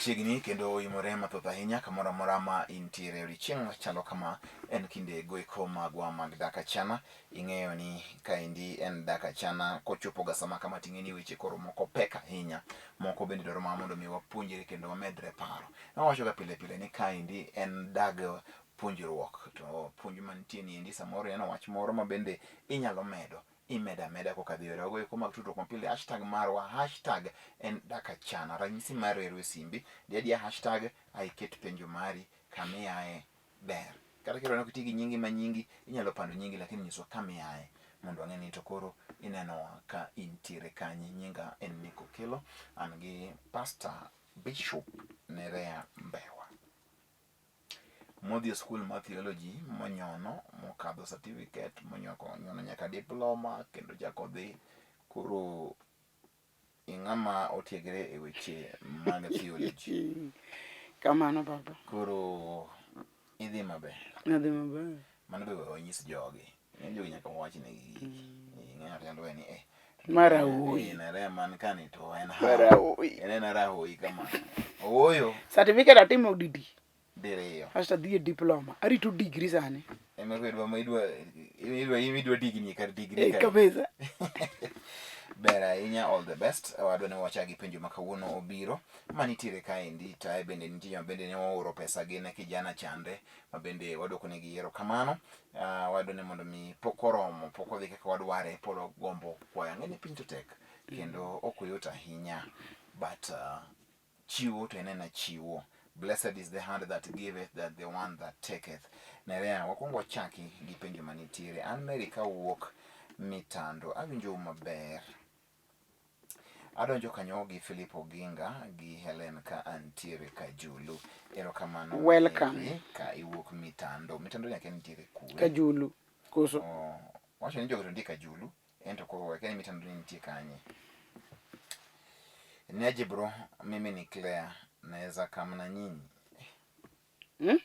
Machiegni kendo oimore mathoth ahinya kamoro amora ma intiere odiochieng' machalo kama en kinde goeko magwa mag dak achana. Ing'eyo ni kaendi en dak achana kochopo ga sama kama ting'e ni weche koro moko pek ahinya. Moko bende dwaro mana mondo mi wapuonjre kendo wamedre paro. Nawacho ga pile pile ni kaendi en dag puonjruok to puonj mantie ni endi samoro ineno wach moro ma bende inyalo medo imedo ameda kokadho e yorewa goeko mag tudruok mapile hashtag marwa hashtag en dakachana ranyisi mar reru e simbi di adiya hashtag aiket penjo mari kamiaye ber kata kidwa ni ok iti gi nyingi ma nyingi inyalo pando nyingi lakini nyiswa kamiaye mondo wang'e ni to koro inenowa ka intiere kanye nyinga en Nick Okello an gi pastor Bishop Nerea Mbewa modhi e skul mar theology monyono mokadho certificate monyoko nyono nyaka diploma kendo chako dhi koro ing'ama otiegre e weche mag theology Kamano baba. Koro idhi maber. Adhi maber. Mano be wanyis jogi. Ng'eny jogi nyaka wawach negi gigi. Ing'eyo ng'ato nyalo ni eh. Mara wuoyi. Eh, nare man kani to en ha. Mara wuoyi. En en rahoyi kamano. Ooyo. Certificate atimo didi. Diriyo. Asto adhi e diploma. Arito degree sani. Ema koro idwa idwa idwa idwa digni kar degree Eh, kar. kabisa. Ber ahinya, all the best. Wadwa ni wachak gi penjo ma kawuono obiro manitiere kaendi tae bende nitie joma bende ne ooro pesa gi ne kijana chande ma bende wadwoko negi erokamano. Uh, wadwa ni mondo mi pok oromo, pok odhi kaka wadware, pod ogombo kwayo. Ang'e ni piny to tek kendo ok oyot ahinya but uh, chiwo to en ena chiwo. Blessed is the hand that giveth than the one that taketh. Nerea, wakwongo wachaki gi penjo manitiere. An Mary kawuok Mitando, awinjou maber. Adonjo kanyo gi Philip Oginga gi Helen ka antiere Kajulu. Erokamano. Welcome. Mary, ka iwuok Mitando. Mitando nyaka nitiere kure. Kajulu. Koso. Oh, wacho ni jogo to nitie Kajulu. En to koro wakia ni Mitando ni nitie kanye. Niaje bro, mimi ni Claire. Naweza kam na nyinyi. Hmm?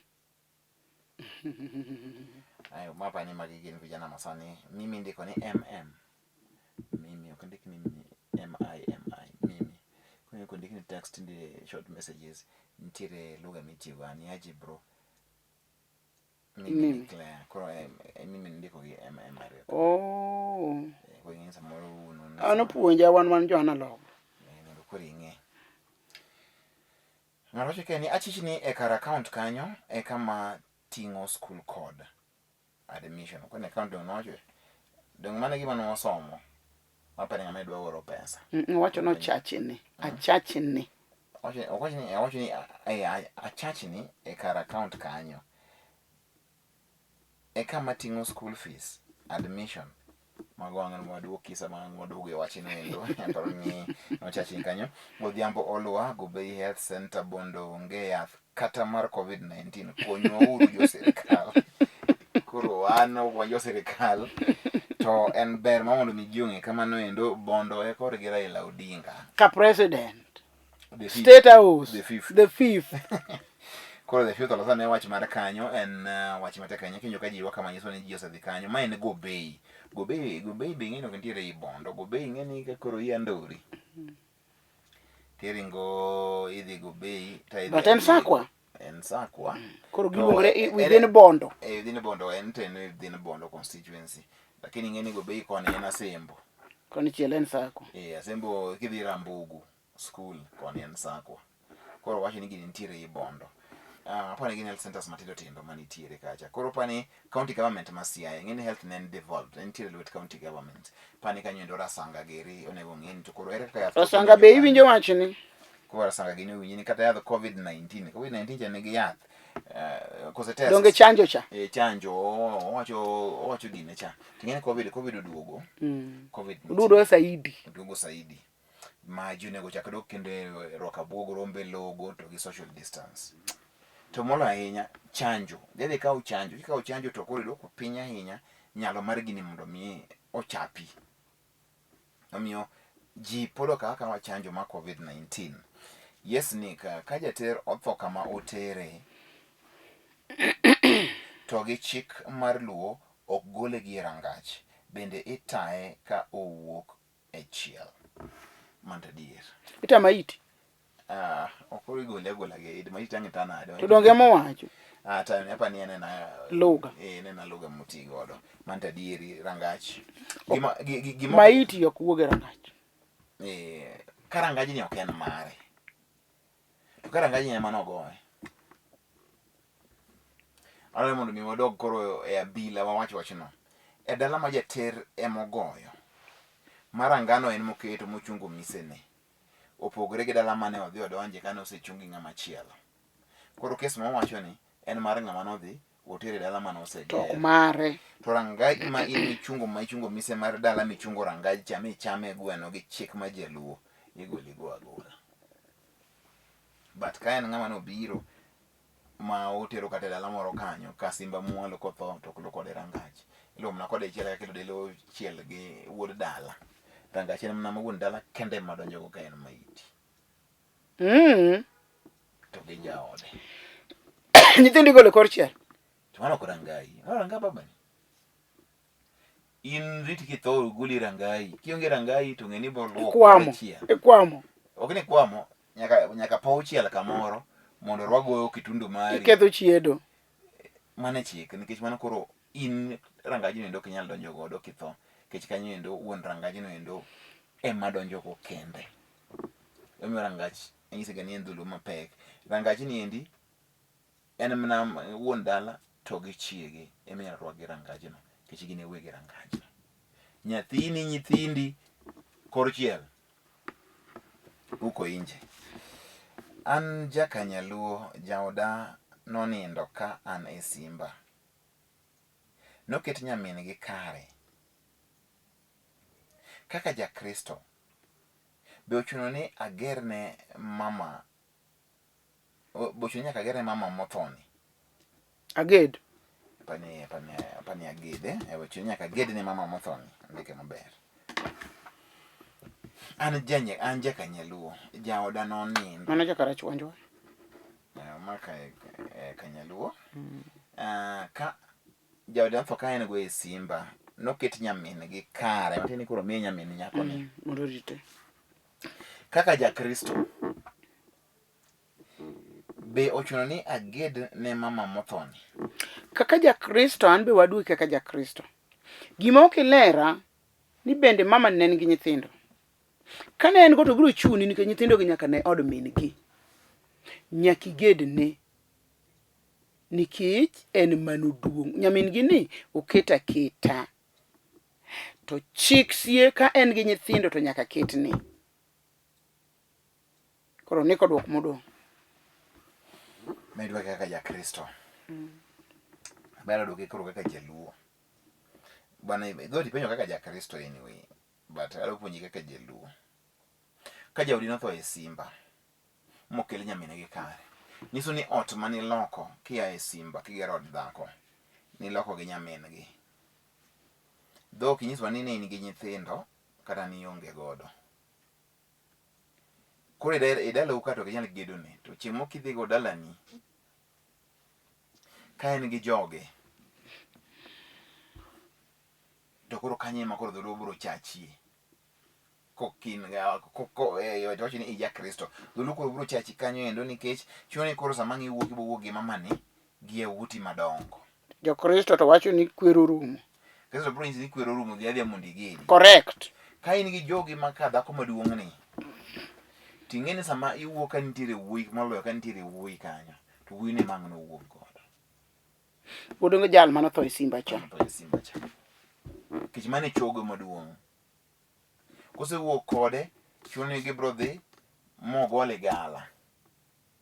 Ayo, mapa ni magi gin vijana masani. Mimi ndiko ni MM. Mimi, ok ndik ni mimi. M-I-M-I. Mimi. Kwenye kondik ni text ndi short messages. Nitiere lugha mitiyogo. Niaje bro. Mimi ni Mimi. Claire. Koro mimi ndiko gi MM ariyo. Oh. Koro ing'e samoro uno. An opuonja wan wan jo analog. Mondo koro ing'e. Ng'ato wacho kae ni achich ni e kar account kanyo e kama ting'o school code admission. Kwani account dong' nowacho dong' mano e gima nwasomo. Mapani ng'ama ne dwa oro pesa. Owacho ni ochachni. Achachni. Owacho ni owacho ni achachni e kar account kanyo e kama ting'o school fees admission mago ang' waduoki sama ang' waduogo e wachno endo aparo ni nochachni kanyo Odhiambo Olwa Gobei Health Center Bondo onge yath kata mar COVID-19 konywa uru jo sirikal koro wan ok wan jo sirikal to en ber ma mondo mi ji ong'e kamano endo Bondo e korgi Raila Odinga Ka president. The fifth. State House. The fifth. The fifth. Koro the fifth olosa ne wach mar kanyo en wach matek ahinya kinjo ka ji ywak kama nyiso ni ji osedhi kanyo ma en Gobei. Gobei Gobei be ing'eni ok nitiere ei Bondo. Gobei ing'eni ka koro ia Ndori. Tiringo idhi Gobei to idhi But en Sakwa. En Sakwa. Koro To giluongore within Bondo. Eh, within Bondo en to en within Bondo constituency. Lakini ing'eni Gobei koni en Asembo. Koni chiel en Sakwa. Eh, Asembo kidhi Rambugu school koni en Sakwa. Koro wacho ni gini nitiere ei Bondo. Apani gin health centers matindo tindo manitiere kacha. Koro pani county government ma Siaya, ing'e ni health ne en devolved, ne nitiere lwet county government. Pani kanyo endo Rasanga giri onego ong'e ni to koro ere kaka yath Rasanga be iwinjo wachni? Koro Rasanga gini owinji ni kata yadh COVID-19, COVID-19 cha nigi yath. Kose test. Donge chanjo cha? Eh, chanjo, owacho owacho gine cha. Ting'e ni COVID, COVID oduogo. COVID nitie. Oduogo saidi. Oduogo saidi. Ma ji onego chak dok kendo e rwako abuog rombe logo to gi social distance. To molo ahinya chanjo. Dhi kaw chanjo. Kikawo chanjo to koro idwoko piny ahinya nyalo mar gini mondo mi ochapi. Omiyo ji pod ok akawa chanjo mar COVID-19. Yes ni ka jater otho kama otere to gi chik mar Luo ok gole gi e rangach. Bende itaye ka owuok e chiel. Mano to adier. Ita maiti. Ah, ok igole agola gi id maiti ang' itanade. To donge mowacho? Ah, ta apa ni en ena Lugha. Eh, en ena lugha moti godo. Man to adieri rangach. Gima gima Maiti ok wuog e rangach. Eh, ka rangajni ok en mare. To ka rangajni ema nogoye. Adwaro mondo mi wadog koro e abila wawach wachno. E dala ma jater emogoyo. Ma rangano en moketo mochungo misene. Opogore gi dala mane odhi odonje kane osechung gi ng'ama chielo. Koro kes ma wawacho ni en mar ng'ama nodhi otere dala mane oseger. To ok mare. To rangaj ma in michungo ma ichungo mise mar dala michungo rangaj cha michame gweno gi chik ma jaluo igoli go agola. But ka en ng'ama nobiro ma otero kata e dala moro kanyo ka simba mwalo kotho to ok luw kode rangach. Iluwo mana kode chiel kaka iluwo chiel gi wuod dala. Rangach en mana ma wuon dala kende ema donjogo ka en maiti. To gi jaode. Nyithindo igolo e kor chiel. To mano ok rangayi. Mano ranga babani. In rit kitho goli rangayi. Kionge rangayi to ng'e ni ibiro luwo Ikwamo. chiel. Ikwamo. Ok ni kwamo, nyaka nyaka pow chiel kamoro mondo orwak goyo kitundu mari. Iketho chiedo. Mano e chik nikech mano koro in rangajno endo ok inyal donjo godo kitho nikech kanyo endo wuon rangajno endo ema donjo go kende. Omiyo rangach anyisega ni en dholuo mapek. Rangachni endi en mana wuon dala to gi chiege ema inyalo rwak gi rangajno nikech gin e wegi rangajno. Nyathini, nyithindi kor chiel uko inje. An jakanyaluo, jaoda nonindo ka an e simba. Noket nyamin gi kare. Kaka jakristo, be ochuno ni agerne mama Bocho nyaka agere mama mothoni. Aged. Pani pani pani agede. E bocho nyaka aged ne mama mothoni. Ndike maber. An janye an jaka nyaluo. Jaoda nonindo. Mano jaka rachuonjwa. Ma ka e, kanyaluo. Mm. Uh, ka jaoda notho ka en go e simba noket nyamin gi kare matiende ni koro miye nyamin nyakoni. Mm, mondo orite. Kaka jakristo Be ochuno ni aged ne mama mothoni? Kaka jakristo an be waduogi kaka jakristo. Gima ok ilera ni bende mama ne nigi nyithindo. Kane en go to biro chuni nikech nyithindo gi nyaka ne od min gi. Nyaka iged ne nikech en mano duong'. Nyamin gi ni oket aketa. To chik sie ka en gi nyithindo to nyaka ketne. Koro niko duok modong'. Medwa kaka jakristo. Ber duoke koro kaka jaluo. Bwana idhoti penjo kaka jakristo anyway, but adwa puonji kaka jaluo. Ka jaodi notho e simba mokel nyaminegi kare, nyiso ni ot maniloko kia e simba kigero od dhako, niloko gi nyamin-gi. Dhok inyiswa ni ne in gi nyithindo kata nionge godo. Koro e dalau ka to ok inyal gedone. To chieng' moro kidhi go dalani, ka en gi joge, to koro kanyo ema koro dholuo biro chachie. Kokin, eh, to wacho ni ija Kristo. Dholuo koro biro chachi kanyo endo nikech chuno ni koro sama ang' iwuok ibo wuok gi mamani gi yawuoti madongo. Jokristo to wacho ni kwero orumo. Kristo biro nyisi ni kwero orumo dhi adhiya mondo igedi. Correct. Ka in gi jogi ma ka dhako maduong' ni, ting'e ni sama iwuok ka nitiere wuoyi moloyo ka nitiere wuoyi kanyo, to wuoyi ni ema ang' nowuog godo. Wuod jal mane otho e simba cha. Mane otho e simba cha. Nikech mano e chogo maduong'. Kosewuok kode, chuno ni gibiro dhi mogo ligala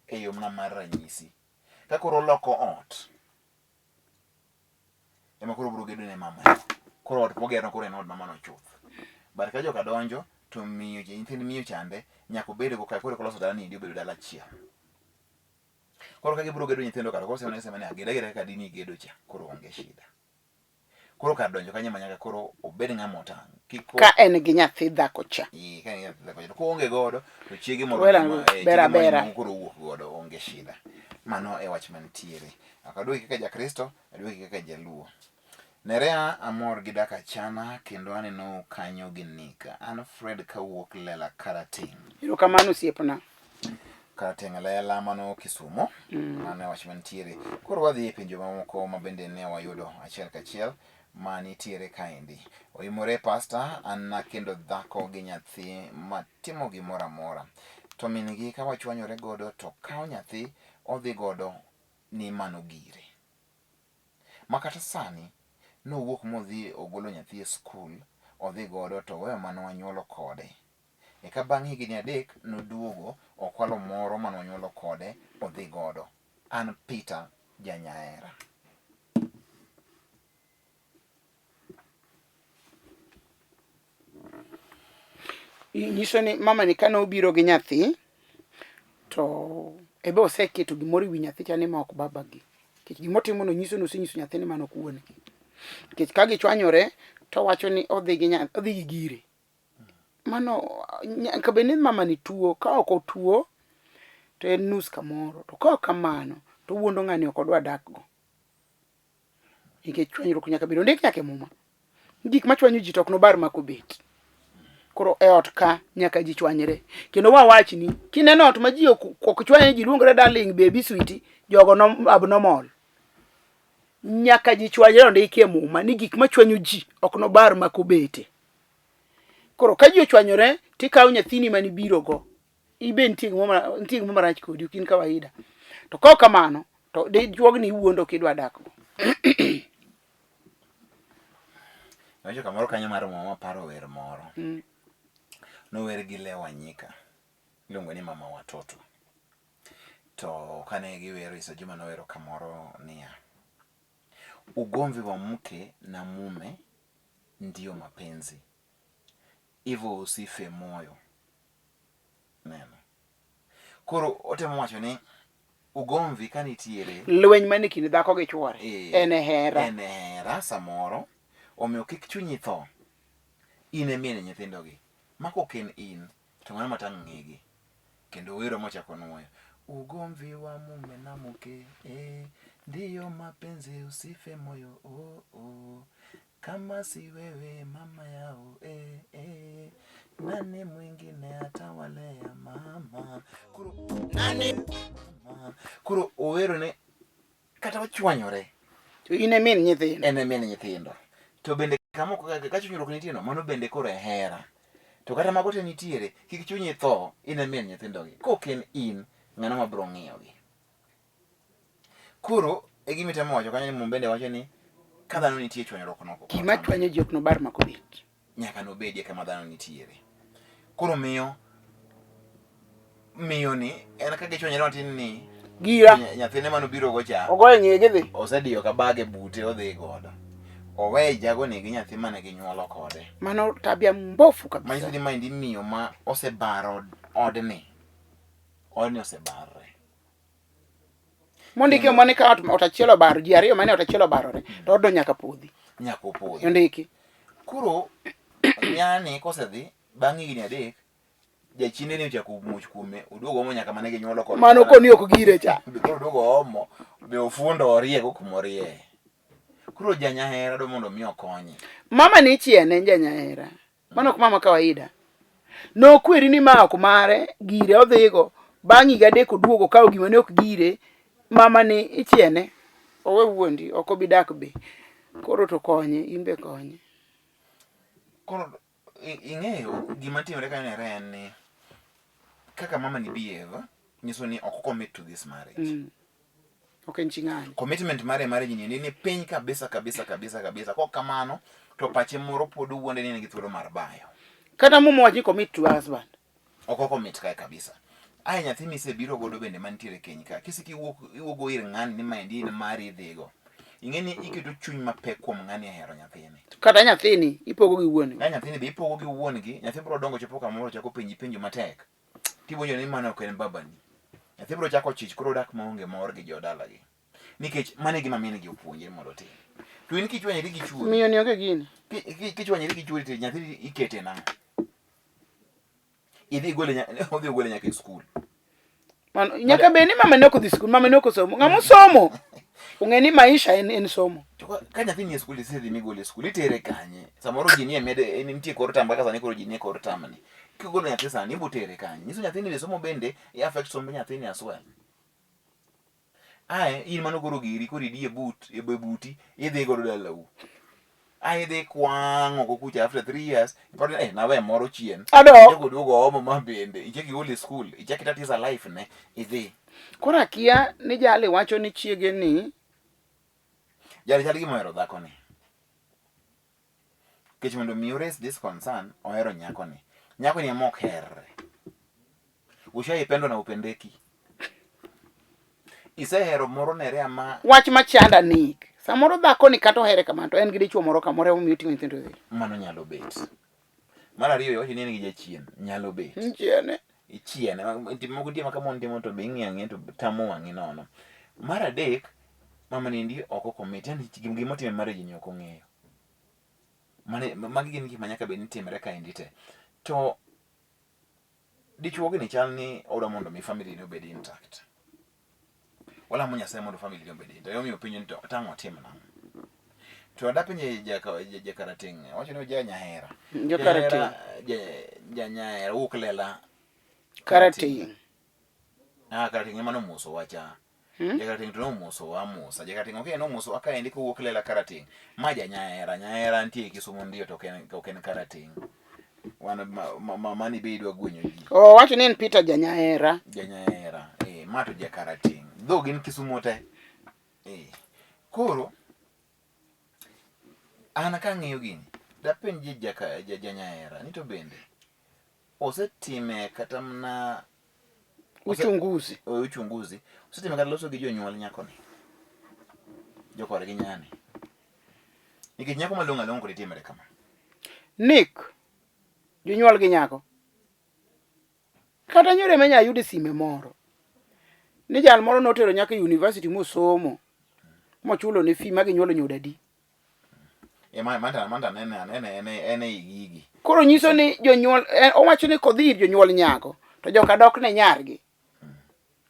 e yo mana mar ranyisi. Ka koro oloko ot, ema koro obiro gedo ne mamano. Koro ot mogerno koro en od mamano chuth. But ka joka donjo to miyo nyithind miyo chande nyaka obed go kae koro eka oloso dala ni obedo dala achiel. Koro ka gibiro gedo nyithindo kar koro sema sema ni ageda ageda kaka dini gedo cha koro onge shida. Koro kar donjo kanyo ema nyaka koro obed ng'ama otang'. Kik Ka en gi nyathi dhako cha. Ee, ka en gi nyathi dhako cha. To koonge godo to chiege moro Wela, ema- eh, bera chiege moro bera. ema koro owuok godo onge shida. Mano e wach mantiere. Ok aduoki kaka jakristo, aduoki kaka jaluo. Nerea amor gi dak achana kendo anenou kanyo gi Nika. An Fred kawuok Lela Karateng'. Erokamano osiepna. Karateng' lela mano Kisumo. Mano e wach mantiere. Koro wadhi e penjo mamoko ma bende ne wayudo achiel kachiel ma nitiere kaendi. Oimore pasta, an nakendo dhako gi nyathi matimo gimoro amora. To min gi ka wachwanyore godo to kawo nyathi odhi godo ni mano gire. Ma kata sani nowuok modhi ogolo nyathi e skul odhi godo to oweyo mane wanyuolo kode. Eka bang' higni adek noduogo okwalo moro mane wanyuolo kode odhi godo. An Peter Janyaera. Nyiso ni mama ni kane obiro gi nyathi to ebe oseketo gimoro e wi nyathi cha ni ma ok babagi. Nikech gimotimo no nyiso ni osenyiso nyathi ni mano ok wuon gi. Nikech ka gichwanyore to owacho ni odhi gi odhi gi gire. Mano nyaka bed ni mama ni tuo, ka ok otuo to en nus kamoro. To ka ok kamano to owuondo ng'ani ok odwa dak go. Nikech chwanyruok nyaka bed, ondik nyaka e muma. Gik machwanyo ji to ok nobar mak obet. Koro e ot ka nyaka ji chwanyre. Kendo wawachni, kineno ot ma ji ok chwanyre, ji luongore darling, baby, sweetie, jogo no abnormal. Nyaka ji chwanyre ondiki e muma ni gik machwanyo ji ok nobar mak obete. Koro ka ji ochwanyore tikawo nyathini mane ibiro go, ibe nitie gimoro marach kodi, ok in kawaida. To kok kamano, to dijuogni iwuondo kidwa dak go. Iwacho kamoro kanyo mar muma maparo wer moro. Nower gi Leo Wanyika. Iluongo ni Mama Watoto. To kane giwero Issa Juma nowero kamoro niya, ugomvi wa mke na mume ndiyo mapenzi, hivyo usife moyo. Neno. Koro otemo wacho ni ugomvi ka nitiere lweny man e kind dhako gi chwore en e hera en e hera samoro omiyo kik chunyi tho in e min nyithindogi ma kok en in to ng'ano matang' ng'egi kendo wero mochako nwoyo ugomvi wa mume na mke eh, ndiyo mapenzi usife moyo oh, oh. Kama si wewe mama yao eh, eh. Nani mwingine atawalea mama koro, nani mama. Koro owero ne kata wachwanyore to in e min nyithindo en e min nyithindo to bende kama ok ka chunyruok nitie no mano bende koro e hera to kata mago te nitiere kik chunyi tho in e min nyithindogi kok en in ng'ano ma biro ng'iyogi Koro e gima itemo wacho kanyo ni Muma bende wacho ni ka dhano nitie chwanyruok no. Gima chwanyo ji ok nobar mak obet. Nyaka nobedie kama dhano nitiere. Koro miyo miyo ni en ka gichwanyore matin ni gira nyathine mane obiro go cha ogoyo ng'iye gidhi osediyo ka bage bute odhi godo owe jagoni gi nyathi mane ginyuolo kode mano tabia mbofu kabisa manyiso ni maendi miyo ma osebaro odni odni osebarre Mondiki mane ka ot achiel obaro, ji ariyo mane ot achiel obarore, to odno nyaka podhi. Nyaka opodhi. Ondiki. Koro nyani kosedhi bang' higni adek jachinde ni ochako muoch kuome oduogo omo nyaka mane ginyuolo kod Mano koni ok gire cha. Koro oduogo omo be ofundo oriego kuma orieye. Koro janyahera dwa mondo mi okonye. Mama ni ichiene en janyahera. Mano ok mama kawaida. Nokweri ni ma ok mare, gire odhigo. Bang' higa adek oduogo okawo gima ne ok gire, mama ni ichiene. Owe wuondi, ok obi dak be. Koro to konye, in be konye. Koro ing'eyo gima timore kanyo nere en ni kaka mama ni behave nyiso ni ok commit to this marriage. Ok en chi ng'ani. Commitment mare e marriage ni ni piny kabisa kabisa kabisa kabisa. Kok kamano to pache moro pod wuonde ni en gi thuolo mar bayo. Kata muma wacho ni commit to husband. Ok o commit kae kabisa. Ae nyathi misebiro godo bende mantiere e keny ka. Kisik iwuok iwuogo ir ng'ani ni maendi in mari idhigo. Ing'e ni iketo chuny mapek kuom ng'ani e hero nyathini. Kata nyathini ipogo gi wuon gi. Ka nyathini be ipogo gi wuon gi, nyathi biro dongo chopo kamoro chako penji penjo matek. Tiwinjo ni mano ok en babani. Nyathi biro chako chich koro odak maonge mor gi jodalagi. Nikech mano e gima min gi opuonje mondo otim. To in kichwanyori gi chuori. Miyo ni onge gini. Kichwanyori gi chuori to nyathi ikete nang'o? Idhi igole odhi ogole nyaka e skul. Mano nyaka bed ni mama ne ok odhi skul, mama ne ok osomo. Ng'ama osomo. Ung'e ni maisha en, en somo. To ka, ka nyathi nie skul isedhi migole e skul itere kanye? Samoro ji nie med en nitie kor tam kaka sani koro ji nie kor tam ni. Kigolo nyathi sani ibo tere kanye? Nyiso nyathini ni somo bende i affect somb nyathini as well. Ae in mano koro giri koro idie but e buti idhi godo dalau. Ae idhi kwang' oko kucha after 3 years iparo ni eh nawe moro chien. Adok. Ichako duogo omo ma bende ichak igole e skul ichak itatiza life ne idhi. Koro akia ni jali wacho ni chiege ni Jali chal gima ohero dhakoni. Nikech mondo mi o raise this concern, ohero nyakoni. Nyakoni ema ok herre. Ushaipendwa na upendeki. Isehero moro nere ama wach machanda Nick. Samoro dhako ni kata ohere kamano to en gi dichuo moro kamoro emomiyo oting'o nyithindo odhi. Mano nyalo bet. Mar ariyo iwacho ni en gi jachien. Nyalo bet. Chiene. Ichiene. Moko nitie ma ka mon timo to be ing'iyo ang'iya to tamo wang'i nono. Mar adek, mama ni endi ok ocommit. Yani gima otimo e marriage ni ok ong'eyo. Mane, magi gin gik ma nyaka bed ni timre kaendi te. To dichuo gini chal ni odwa mondo mi family ne obed intact. Walamo Nyasaye mondo family ne obed intact. Emomiyo penjo ni to tang' otim nang'o? To adapenje jakarateng' wacho ni oja nyahera. Jokarateng'. Ja nyahera wuok lela. Karateng'. Ah, karateng' ema nomoso wacha. Hmm? Jakarateng' to nomoso amosa. Jakarateng' ok nomoso kaendi kowuok lela karateng'. Ma ja nyahera, nyahera nitie Kisumu ndio to ok en karateng'. Wan ma, ma, mani be idwa gwenyo ji. Owacho ni en Peter Janyahera. Janyahera. Eh, ma to jakarateng'. Dho gin Kisumu te. Eh. Koro an kang'iyo gini, dapenj jaka janyahera ni to bende osetime kata mana Uchunguzi. Uchunguzi. Osetime kata loso gi jonyuol nyakoni. Jokorgi nyani. Nikech nyako malong'o along'o kod itimre kama. Nick, jonyuol gi nyako. Kata nyore menya ayudo e sime moro. Ni jal moro notero nyako e university mosomo. Mochulo ne fee ma ginyuolo nyodo adi. E ma manta manta nene anene ene ene igigi. Koro nyiso ni jonyuol owacho ni kodhi ir jonyuol nyako to joka dok ne nyargi.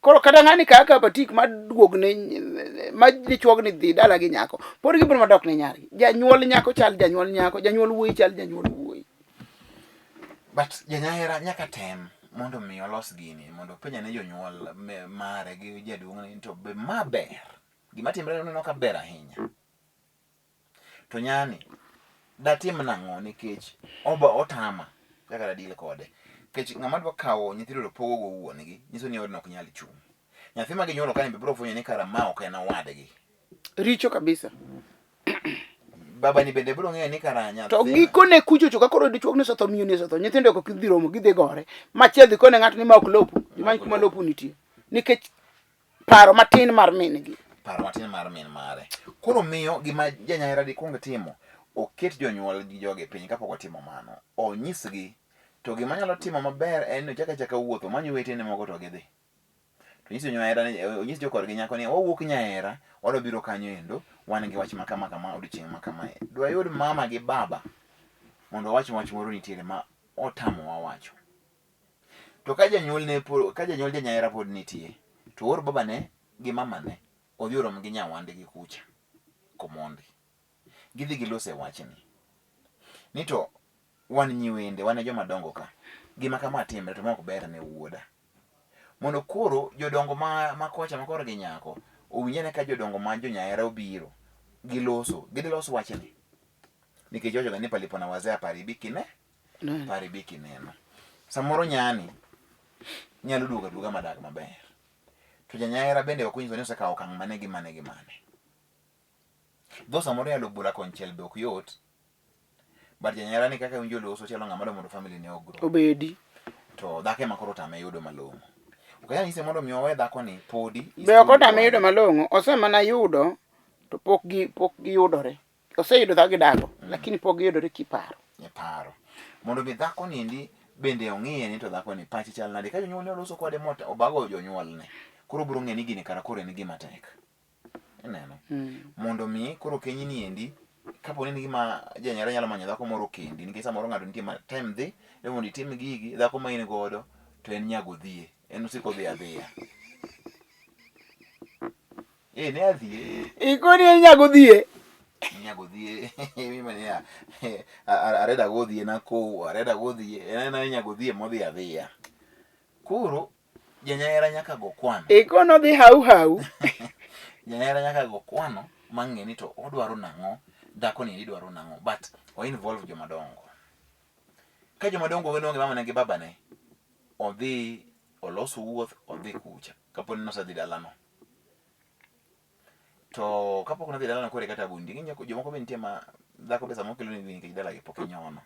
Koro kata ng'ani kaka patik ma duog ne ma dichuog ni dhi dala gi nyako pod gibiro madok ne nyargi. Janyuol nyako chal janyuol nyako, janyuol wuoyi chal janyuol wuoyi. But janyahera nyaka tem mondo mi olos gini mondo openj ane jonyuol mare gi jaduong'ne to be ma ber. Gima timre oneno ka ber ahinya. To nyani datim nang'o nikech oba otama kaka da deal kode. Nikech ng'ama dwa kawo nyithindo to pogo go wuon gi nyiso ni odno ok nyal chung'. Nyathi ma ginyuolo kani be biro fwenyo ni kara ma ok en owadgi. Richo kabisa. Baba ni bende biro ng'eyo ni kara nyathi. To gikone kuchocho ka koro dichuok ni osetho miyo ni osetho nyithindo ok dhi romo gidhi gore. Machiel dhi kone ng'ato ni ma ok lopu, imany kuma lopu nitie. Nikech paro matin mar min gi. Paro matin mar min mare. Koro miyo gima janyahera dikwong timo, oket jonyuol gi jogi piny kapok otimo mano. Onyisgi. To gima nyalo timo maber en ni ochak achaka wuotho, omany owetene moko to gidhi. To onyis jonyahera ni onyis jokorgi nyako ni wawuok nyahera, wadwa biro kanyo endo, wan gi wach ma kama kama odiochieng' ma kamae. Dwayud mama gi baba mondo wawach wach moro nitiere ma otamowa wacho. To ka janyuol ne pod, ka janyuol janyahera pod nitie, to oor babane gi mamane odhi orom gi nyawandgi kucha Komondi. Gidhi gilos e wachni. Ni to wan nyiwende, wan e joma dongo ka. Gima kama timre to ma ok ber ne wuoda. Mondo koro jodongo ma, ma kocha ma korgi nyako owinj ane ka jodongo ma jonyahera obiro giloso, gidhi loso wachni. Nikech iwachoga ni palipo na wazee hapaharibiki ne hapaharibiki neno. Samoro nyani nyalo duogo aduoga madag maber. To janyahera bende ok onyiso ni osekawo okang' mane gi mane gi mane. Though samoro yalo bura konchiel be ok yot, but janyahera ni kaka winjo loso chalo ng'ama dwa mondo family ne ogrow. Obedi. To dhako ema koro otame yudo malong'o. Ok anyal nyise mondo mi owe dhako ni podi. Be ok otame yudo malong'o, osemana yudo to pok gi pok giyudore. Oseyudo dhako gidago, lakini pok giyudore kiparo. E paro. Mondo mi dhako niendi bende ong'iye ni to dhako ni pache chal nade. Ka jonyuolne oloso kode mota obago jonyuolne. Koro obiro ng'eyo ni gini kara koro en gima tek. Ineno? Mondo mi koro keny niendi kapo ni en gima janyera nyalo manyo dhako moro okendi nikech samoro ng'ato nitie ma time dhi ni mondo itim gigi dhako ma in godo to en nyago dhie en osiko odhi adhiya. Eh, ne adhie. Ikoni en nyagodhie. Nyagodhie. Mima niya. Areda godhie nakowo, areda godhie. En ena nyagodhie modhi adhiya. Koro janyahera nyaka go kwano. Ikono dhi hau hau. Janyahera nyaka go kwano mang'e ni to odwaro nang'o, dhako ni dwaro nang'o, but o involve jomadongo. Ka jomadongo onge mamane gi babane, odhi olos wuoth odhi kucha kapo ni nosedhi dalano. To kapok nodhi dalano koro eka tabu nitie. Ing'e jomoko be nitie ma dhako be samoro kelo negi nikech dalagi pok inyono.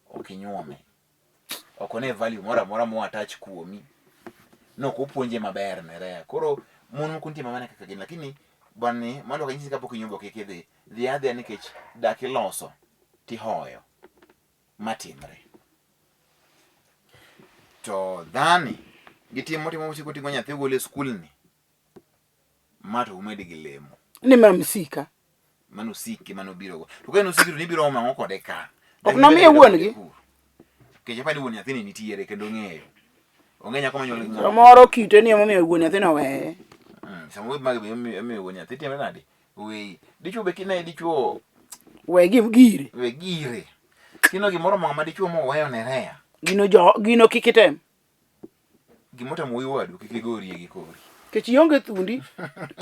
Ok inyuome. Ok one value moro amora mo attach kuomi. Nok opuonje maber nerea. Koro mon moko nitie ma mana kaka gin lakini bani mano ok anyisi kapok inyombo kik idhi. Dhi adhiya nikech dak iloso tihoyo matimre. To dhani gitimo timo mosiko ting'o nyathi ogolo e skulni ma to umed gi lemo. Ni ma msika. Mano osiki mano obiro go. To ka en osiki to nibiro omo ang'o kode ka? Ok nomiye wuon gi? Nikech apani wuon nyathini nitiere kendo ong'eyo. Ong'e nyako manyuol gi ng'ama. Samoro kite ni emomiyo wuon nyathino oweye. Samoro magi be emomiyo wuon nyathi timre nade? Weyi. Dichuo be kine dichuo We gi gire. We gire. Kino gimoro ma dichuo moweyo ne reya. Gino jo gino kik item. Gimotamo wuoyi wadu kik igorie gi kori. Kech ionge thundi,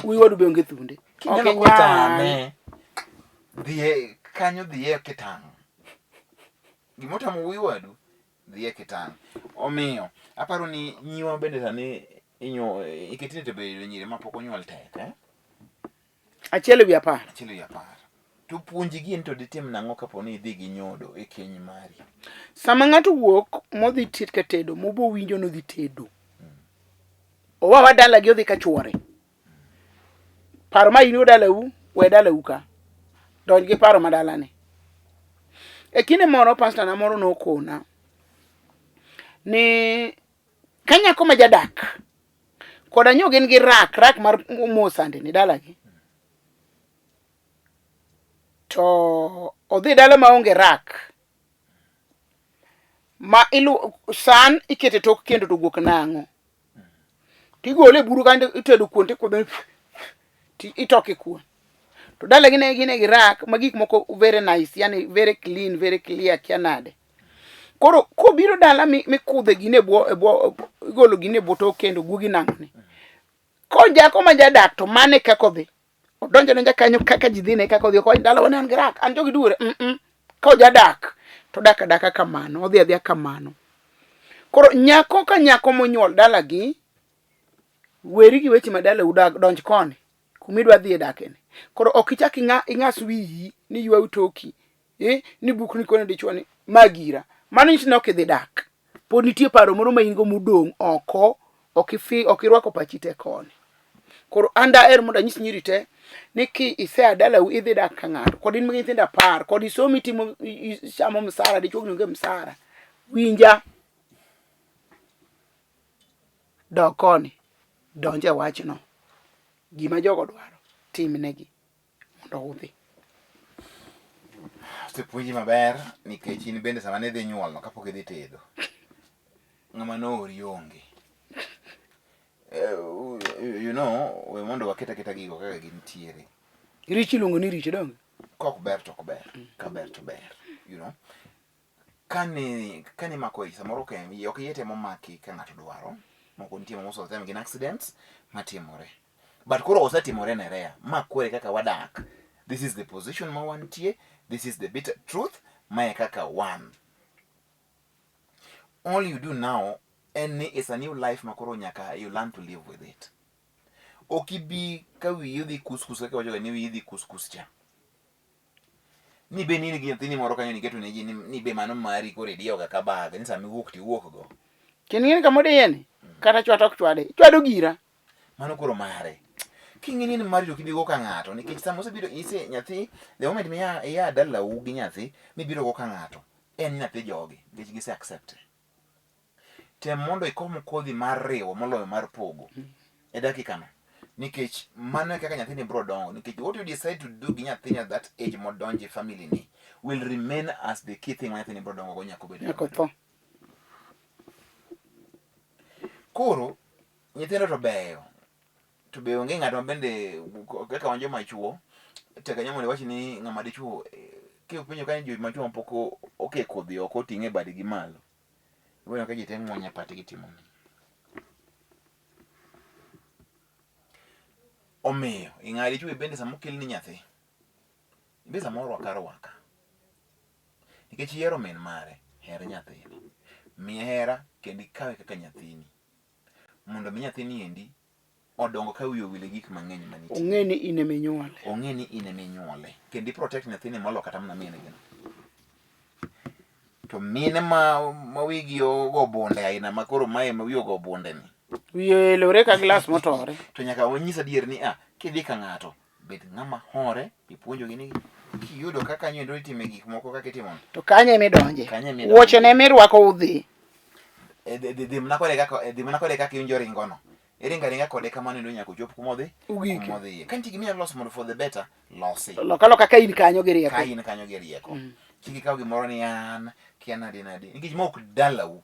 wuoyi wadu be onge thunde. Kineno kotame, dhiye kanyo dhiye kitang'. Gimotamo wuoyi wadu dhiye kitang'. Omiyo aparo ni nyiwa bende sani inyo iketini to bedo nyiri mapok onyuol tek eh? Achiel ewi apar. Achiel ewi apar. To puonji gi to ditim nang'o kapo ni idhi gi nyodo e keny mari? Sama ng'ato wuok modhi tit ka tedo, mobo winjo nodhi tedo. Owa wa dalagi odhi ka chuore. Paro ma in go dalau, we dalau ka. Donj gi paro ma dalani. E kinde moro pasta na moro nokona ni ka nyako ma jadak koda nyo gin gi rak rak mar mo sande ni dalagi to odhi dala maonge rak ma ilu san ikete tok kendo to guok nang'o tigole e buru kanyo itedo kuon tikudho ti itoke kuon to dalagi ne gin e gi rak ma gik moko very nice yani very clean very clear kia nade Koro kobiro dala mikudhe gine e bwo e bwo igolo gine e bwo tok kendo guogi nang'ni. Konjako ma jadak to mane kaka odhi. Odonjo donja kanyo kaka ji dhine kaka odhi. Ok dala wane an gi rak, an jogi duore. Mm -mm. Ka ojadak to odak adaka kamano, odhi adhiya kamano. Koro nyako ka nyako monyuol dalagi, weri gi weche ma dalau dag donj koni kuma idwa dhiye dakeni. Koro ok ichak ing'as wiyi ni ywaw toki eh, ni bukni kone dichwo ni ma gira mano nyiso ni ok idhi dak pod nitie paro moro ma in go modong' oko ok ifi ok irwako pachi te koni koro an daher mondo anyis nyiri te ni ki isea dalau idhi dak ka ng'ato kod in gi nyithindo apar kod isomo itimo ichamo msara dichwo gi onge msara winja dog koni donj e wachno gima jogo dwaro timnegi mondo udhi. Osepuonji maber nikech in bende sama ne idhi nyuolno kapok idhi tedo, ng'ama noori onge. Eh, you know, we mondo waket aketa gigo kaka gintiere. Richo iluongo ni richo donge? Kok ber to ok ber, ka ber to ber, you know. Kane kane imako ich samoro ok en ok iye temo maki ka ng'ato dwaro. Moko nitie ma most of the time gin accidents matimore. But koro osetimore ne Rea. Ma koro e kaka wadak. This is the position ma wantie. This is the bitter truth. Ma e kaka wan. All you do now en ni it's a new life ma koro nyaka you learn to live with it. Ok ibi ka wiyi odhi kuskus kaka iwachoga ni wiyi dhi kuskus cha. Ni be ni in gi nyathini moro kanyo niketo ne ji ni be mano mari koro idiyo ga ka bag ni sama iwuok to iwuok go. Kendo ing'e ni kama odiye ni kata chwat ok chwade. Ichwado gira. Mano koro mare. King'e ni en mari to kik ibi go ka ng'ato nikech sama osebiro ise nyathi the moment miya iya dalau gi nyathi mibiro go ka ng'ato en nyathi jogi nikech gise accept. Tem mondo ikom kodhi mar riwo moloyo mar pogo e dakika no nikech mano e kaka nyathini biro dongo nikech what you decide to do gi nyathini at that age modonje family ni will remain as the key thing ma nyathini biro dongo go nyaka obed Nyaka otho. Koro nyithindo to beyo. To be onge ng'at ma bende kaka wan joma chuo, tek ahinya mondo iwach ni ng'ama dichuo kipenjo ka joma chuo mapok oke kodhi oko oting'e e badgi malo. Iwinjo ka ji te ng'wonyo pat gitimo ni. Omiyo ing'a dichuo bende sama okelni nyathi, be samoro rwak arwaka. Nikech ihero min mare, her nyathini. Miye hera kendo ikawe kaka nyathini. Mondo mi nyathini endi odong ka wiye owil gi gik mang'eny manitie. Ong'e ni in ema inyuole. Ong'e ni in ema inyuole. Kendo i protect nyathini molo kata mana min gi no. To mine ma, ma wigi ogo bunde aina ma koro mae ma wiye ogo bunde ni. Wiye elore ka glas motore. To nyaka wanyis adier ni ah, kidhi ka ng'ato, bed ng'ama hore, ipuonjogi ni kiyudo ka kanyo endo itime gik moko kaka itimo. To kanyo ema idonje. Kanyo ema idonje. Wuoche ne mirwako udhi. E, dhi dhi mana kode kaka e, dhi mana kode kaka iwinjo ringono. Iringo aringa kode kamano endo nyaka ochop kuma odhi. Ugike. Kuma odhiye. Ka nitie gima inyalo loso mondo for the better, losi. Loka loka ka in kanyo gi rieko. Ka in kanyo gi rieko. Kik ikaw gimoro ni an, kia nade nade. Nikech ma ok dalau.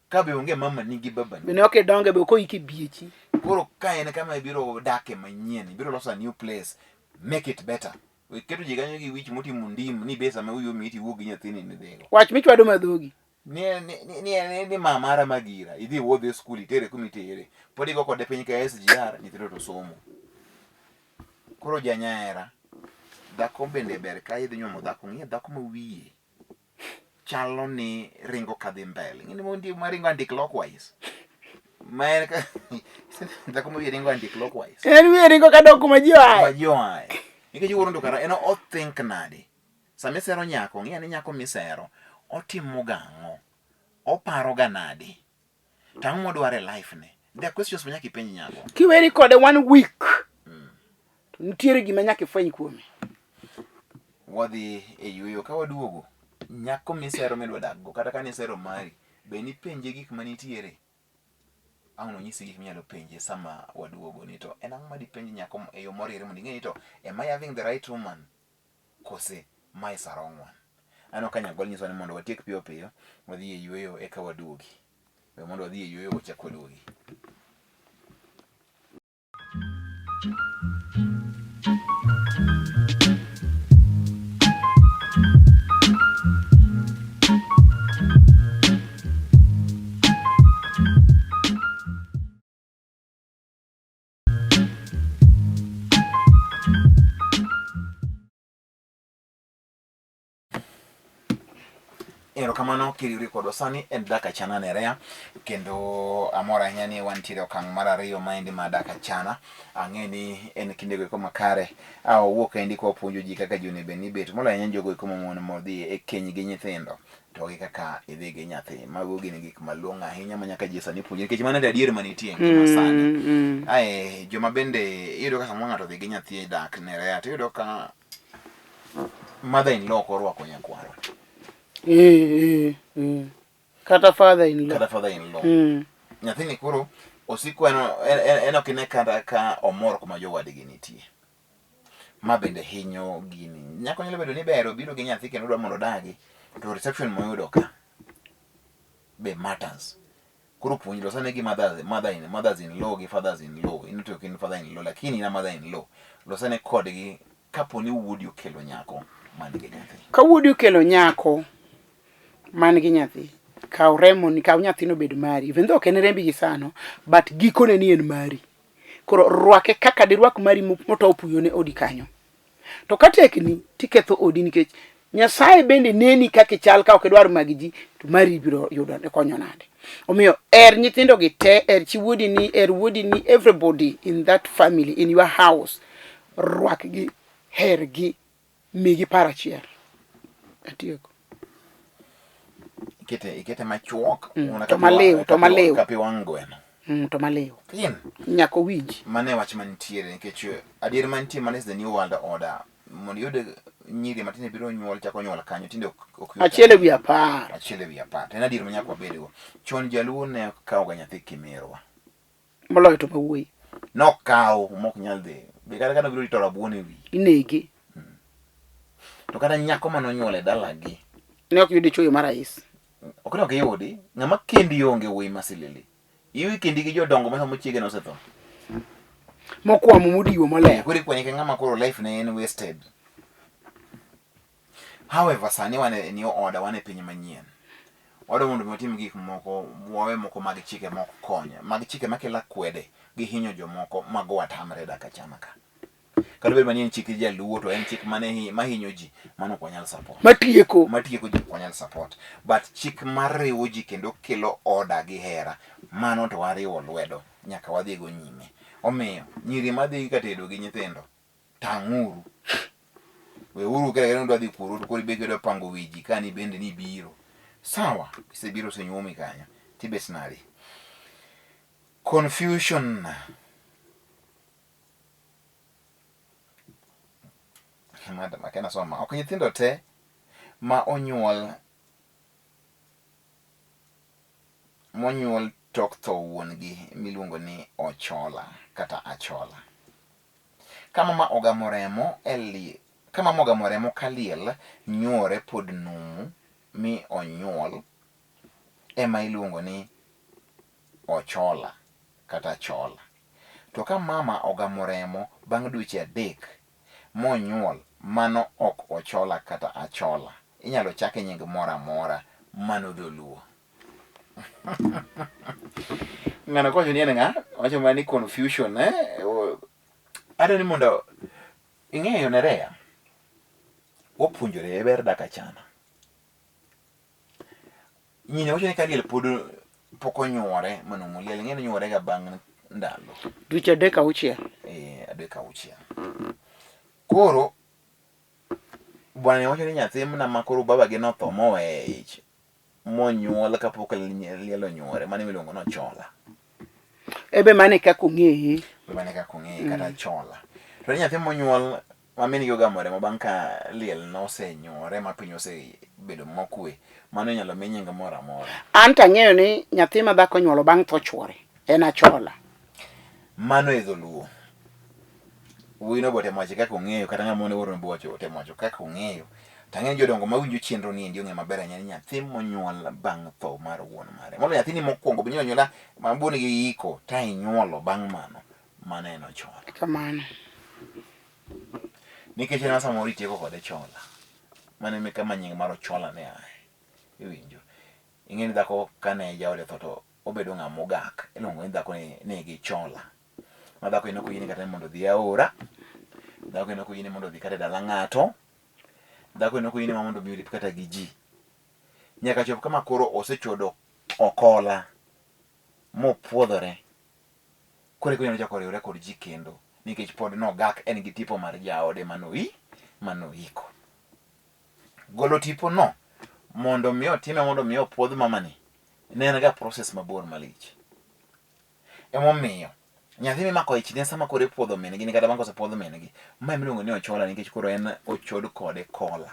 Ka be onge mamani gi babani. Bende ok idonge be ok oiki e biechi. Koro ka en kama ibiro dake manyien, ibiro loso a new place, make it better. We keto ji kanyo gi wich motimo ndim ni be sama wiyi omiyi tiwuog gi nyathini midhigo. Wach michwado madhogi. Ni ni ni ni, ni mama mara magira, idhi iwuodhe e skul itere kuma itere. Pod igo kode piny ka SGR, nyithindo to somo. Koro janyahera, dhako bende ber ka idhi nyuomo dhako, ng'iye dhako ma wiye chalo ni ringo kadhi mbele. Ing'e ni nitie maringo anti clockwise. Ma en ka dhako ma wiye ringo anti clockwise. En wiye ringo kadok kuma ji oaye. Kuma ji oaye. Nikech wuoro ndo kara en o think nade. Sama isero nyako, ng'i ane nyako misero, otimo ga ang'o? Oparo ga nade? To ang'o modwaro e life ne? There are questions ma nyaka ipenj nyako. Kiweri kode one week. To nitiere gima nyaka ifweny kuome. Wadhi e yueyo ka waduogo. Nyako misero midwa dak go kata ka nisero mari, be nipenje gik manitiere? Ang' nonyisi gik minyalo penje sama waduogo ni to en ang'o ma dipenj nyako e yo moriere mondo ing'e ni to am I having the right woman kose ma is a wrong one. Aneno ka Nyagol nyisowa ni mondo watiek piyo piyo wadhi e yueyo eka waduogi. We mondo wadhi e yueyo wachak waduogi. Erokamano kiriwri kodwa sani en Dak Achana Nerea kendo amor ahinya ni wantiere okang' mar ariyo maendi mar Dak Achana. Ang'e ni en kindego eko makare a wawuok kaendi kwa puonjo ji kaka ji onego bed ni bet moloyo ahinya jogo eko mamon modhi e keny gi nyithindo to gi kaka idhi gi nyathi. Mago gin gik malong'o ahinya ma nyaka ji sani puonjre nikech mano e adier manitie e ngima sani. Ae joma bende iyudo ka samoro ng'ato odhi gi nyathi e dak Nerea to iyudo ka mother in law ok orwako nyakwaro. Eh, eh, eh. Kata father in law. Kata father in law. Nyathini koro osiko en, en, en ok ine kata ka omor kuma jowadgi nitie. Ma bende hinyo gini. Nyako nyalo bedo ni ber obiro gi nyathi kendo odwa mondo odagi to reception moyudo ka be matters. Koro puonj losane gi mothers, mother in, mothers in law gi fathers in law. In to ok in father in law lakini in a mother in law. Losane kodgi kapo ni wuodi okelo nyako man gi nyathi. Ka wuodi okelo nyako man gi nyathi, kaw remoni, kaw nyathino obed mari. Even though ok en rembi gi sano, but gikone ni en mari. Koro rwake kaka dirwak mari motow puyone odi kanyo. To ka tekni tiketho odi nikech Nyasaye bende neni kaka ichal ka ok idwar mag ji to mari biro yudo konyo nade. Omiyo er nyithindo gi te, er chi wuodi ni, er wuodi ni, everybody in that family, in your house, rwakgi, hergi, migi paro achiel. Atieko. Ikete ikete machuok. To maliw, to maliw. Kapi wang' gweno. To maliw. Pin. Nyaka owinji. Mano e wach mantiere nikech adier mantie mano is the new world order. Mondo iyud nyiri matindo biro nyuol chako nyuol kanyo tinde ok ok yot. Achiel ewi apar. Achiel ewi apar. To en adier ma nyaka wabedgo. Chon jaluo ne ok kawga nyathi kimirwa. Moloyo to mawuoyi. Nokaw mok nyal dhi. Be kata ka nobiro rito rabuon e wiyi. Inege. To kata nyako mane onyuol e dalagi. Ne ok yudi chuyo mar rais. Ok ne ok iyudi. Ng'ama kendi onge wuoyi masilili. Iwi kendi gi jodongo ma sama chiege nosetho. Mokwamo modiwo molewo. Koro ikwanye ka ng'ama koro life ne en wasted. However, sani wan e new order, wan e piny manyien. Wadwa mondo mi watim gik moko, wawe moko mag chike mok kony, mag chike makelo akwede gi hinyo jomoko, mago watamre dak achama ka. Kata bed mani en chik jaluo to en chik mane mahinyo ji, mano ok wanyal support. Matieko. Matieko ji ok wanyal support. But chik mariwo ji kendo kelo order gi hera, mano to wariwo lwedo, nyaka wadhigo nyime. Omiyo, nyiri madhi ka tedo gi nyithindo, tang'uru. Weuru kata kata nudwa dhi kuru to koro ibet kidwa pango wi ji ka ni bende ni ibiro. Sawa, isebiro osenyuomi kanyo, tibet nadi? Confusion. Madam, akia nasoma. Ok nyithindo te ma onyuol monyuol tok tho wuon-gi miluongo ni Ochola kata Achola. Ka mama ogamo remo e li, ka mama ogamo remo ka liel nyuore pod numu mi onyuol ema iluongo ni Ochola kata Achola. To ka mama ogamo remo bang' dweche adek monyuol mano ok Ochola kata Achola. Inyalo chake nying moro amora mano dholuo. Ng'ano kowacho ni en ng'a? Owacho mana ni confusion eh? Adwa ni mondo ing'eyo Nerea, wapuonjore e ber dak achana. Nyine wacho ni ka liel pod pok onyuore manumu, liel ing'e ni nyuore ga bang' ndalo. Dweche adek auchiel. Eh, adek auchiel. Koro bwana ni wacho ni nyathi mna ma koro babagi notho moweye e ich monyuol kapok liel onyuore mano miluongo ni ochola. Ebe mano e kaka ong'eye. Be mano e kaka ong'eye kata chola. To ni nyathi monyuol ma min gi ogamo remo bang' ka liel nosenyuore ma piny osebedo mokwe, mano inyalo mi nying moro amora. An to ang'eyo ni nyathi ma dhako onyuolo bang' tho chuore en achola. Mano e dholuo. Wuoyino be otemo wache kaka ong'eyo kata ng'ama ne oorone be owacho otemo wacho kaka ong'eyo. To ang'eyo ni jodongo mawinjo chenro ni endi ong'eyo maber ahinya ni nyathi monyuol bang' tho mar wuon mare. Moloyo nyathini mokwongo be inyuolo anyuola ma wuon gi iko ta inyuolo bang' mano, mano en ochola. Kamano. Nikech en ma samoro itieko kode chola. Mano e kama nying mar ochola ne aye. Iwinjo. Ing'e ni dhako kane jaode otho to obedo ng'ama ogak. Iluongo ni dhako ni nigi chola. Ma dhako en ok oyiene kata ni mondo odhi e aora. Dhako en ok oyiene mondo odhi kata e dala ng'ato. Dhako en ok oyiene ma mondo mi orip kata gi ji. Nyaka chop kama koro osechodo okola mopuodhore. Koro eka onyalo chako riwore kod ji kendo nikech pod nogak en gi tipo mar jaode manoi manoiko. Golo tipo no mondo mi otime mondo mi opuodh mamani ne en ga process mabor malich. Emomiyo nyathi mimako ich ne sama koro ipuodho min gi ni kata bang' kosepuodh min gi, ma emiluongo ni ochola nikech koro en ochod kode kola.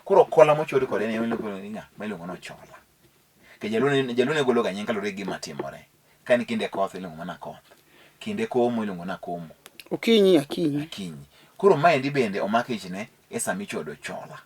Koro kola mochod kode ni emiluongo ni ng'a? Ma iluongo ni ochola. Ke jaluo ne jaluo ne golo ga nying kaluwore gi gima timore. Ka en kinde koth iluongo mana koth. Kinde komo iluongo na komo. Okinyi akinyi. Akinyi. Koro maendi bende omak ichne e sama ichodo chola.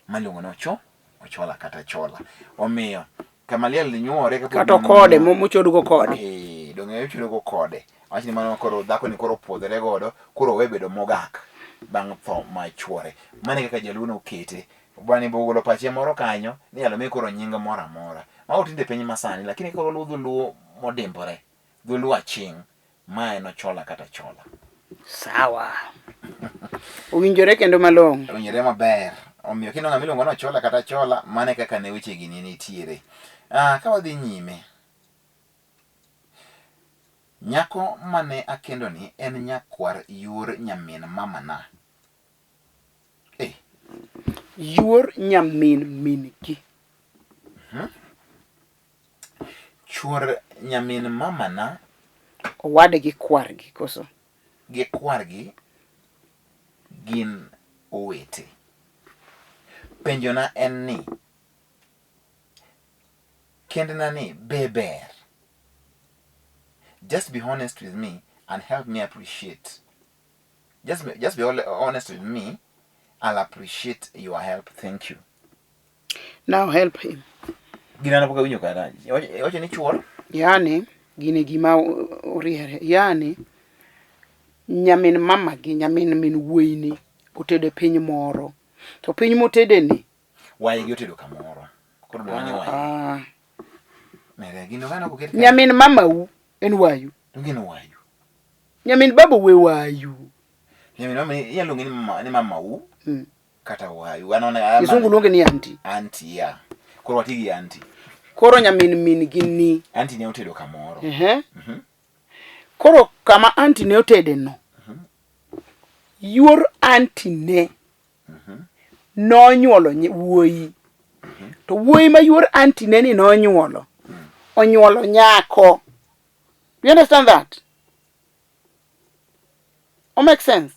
Ma iluongo ni ocho, ochola kata chola. Omiyo kama liel nyuore kapod Kata okode mochodgo kode. Eh, donge ochodo go kode. Awach ni mano koro dhako ni koro opuodhore godo, koro owe bedo mogak bang' tho ma chuore. Mano e kaka jaluo nokete. Bwana be ogolo pache moro kanyo ni inyalo mi koro nying moro amora. Mago tinde piny masani, lakini koro luwo dholuo modimbore, dholuo aching', ma en ochola kata chola. Sawa. Owinjore kendo malong'o. Owinjore maber. Omiyo kineno ng'ama iluongo ni Ochola kata Chola, mano e kaka ne wechegi ne nitiere. Ah, ka wadhi nyime, nyako mane akendoni en nyakwar yuor nyamin mamana. Eh. Yuor nyamin min-gi. Chuor nyamin mamana. Owadgi kwargi koso? Gi kwargi gin owete. Penjona en ni, kendna ni be ber? Just be honest with me and help me appreciate. Just be honest with me. I'll appreciate your help. Thank you. Now help him. Gina pok awinjo kata. Iwacho ni chuor? Yani. Gini gima oriere. Yani nyamin mama gi nyamin min wuoyi ni otedo e piny moro. To piny motede ni Waygi otedo kamoro. Koro dwa ni waygi. ah, Mere gino kane ok oket kae. nyamin mamau en wayu. To gin wayu. Nyamin baba we wayu. Nyamin mama inyalo luonge ni mama ni mamau kata wayu. An ona Kisungu luonge ni anti. Anti ya. Koro wati gi anti. Koro nyamin min gi ni. Anti ne otedo kamoro. Ehe. Koro kama anti ne otede no. Yuor anti ne nonyuolo wuoyi. To wuoyi ma yuor anti ne ni nonyuolo. Onyuolo nyako. Do you understand that? O make sense?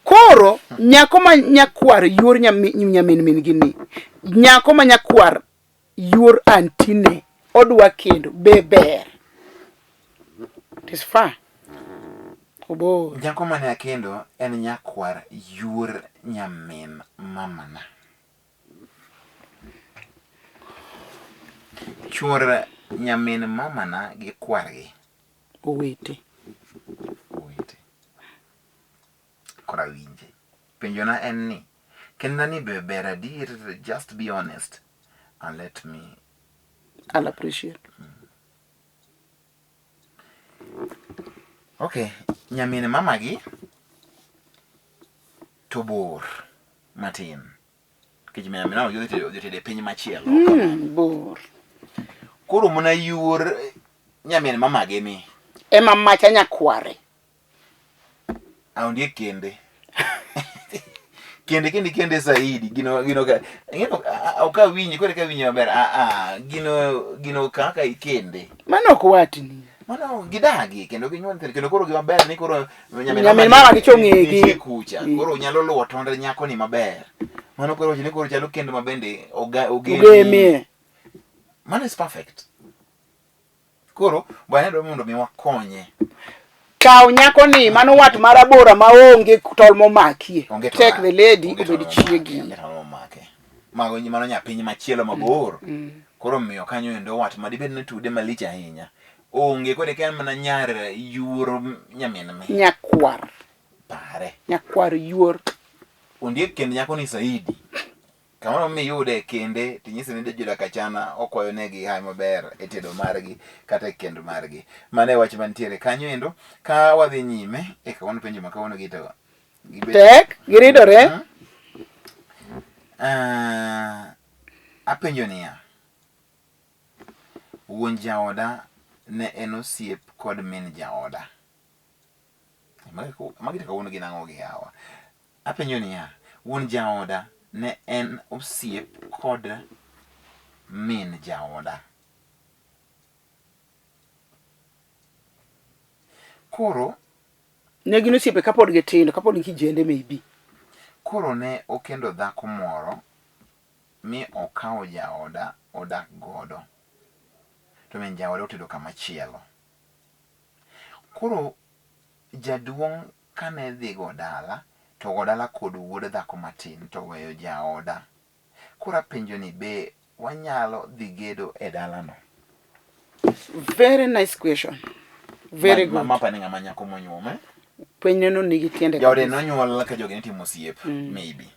Koro nyako ma nyakwar yuor nyamin min gi ni. Nyako ma nyakwar yuor antine odwa kendo be ber. It is far. Obor. Nyako mane akendo en nyakwar yuor nyamin mamana. Chuor nyamin mamana gi kwargi. Owete. Owete. Koro awinje. Penjona en ni, kendna ni be ber adier? Just be honest and let me I'll appreciate. Okay, nyamin mamagi to bor matin. Nikech nyamin mamagi odhi tedo odhi tedo e piny machielo. Bor. Koro mana yuor nyamin mamagi ni Ema macha nyakware. Aonge kende. Kende kende kende saidi gino gino ka ing'e ok awinji koro eka awinji maber a a gino gino kaka ikende. Mano ok watni. Mano gidagi kendo ginyuol nyithindo kendo koro gima ber ni koro nyamin mama gi chong'egi. nitie kucha koro nyalo luwo tonde nyako ni maber. Mano koro wacho ni koro chalo kendo ma bende oga ogeni. Ogemie. Mano is perfect. Koro bwana dwa mondo mi wakonye. Kaw nyako ni mano wat marabora maonge tol momakie. Onge tol Take the lady onge tol obed momake, chiegi. Onge tol momake. Mago mano nyapiny machielo mabor. Koro miyo kanyo endo wat ma dibed ni tude malich ahinya. Onge kode ka en mana nyar yuor nyamin mi. Nyakwar. Pare. Nyakwar yuor. Ondiek kend nyako ni saidi. Kamoro miyude kende tinyise ni jodak achana okwayo negi hawi maber e tedo margi kata e kend margi. Mano e wach mantiere kanyo endo. Ka wadhi nyime e kawuono penjo ma kawuono gi to gibet Tek, giridore. Apenjo niya, wuon jaoda ne en osiep kod min jaoda. Magi to kawuono gin ang'o gi yawa? Apenjo niya, wuon jaoda ne en osiep kod min jaoda. Koro Ne gin osiepe kapod gitindo, kapod gin kijende maybe. Koro ne okendo dhako moro mi okawo jaoda odak godo. To min jaoda otedo kama chielo. Koro jaduong' kane dhi go dala to go dala kod wuod dhako matin to oweyo jaoda. Koro apenjo ni be wanyalo dhi gedo e dalano? Very nice question. Very good. Ma pani ng'ama nyako monyuom eh? Penj neno nigi tiende. Jaode nonyuol ka jogi ne timo osiep maybe.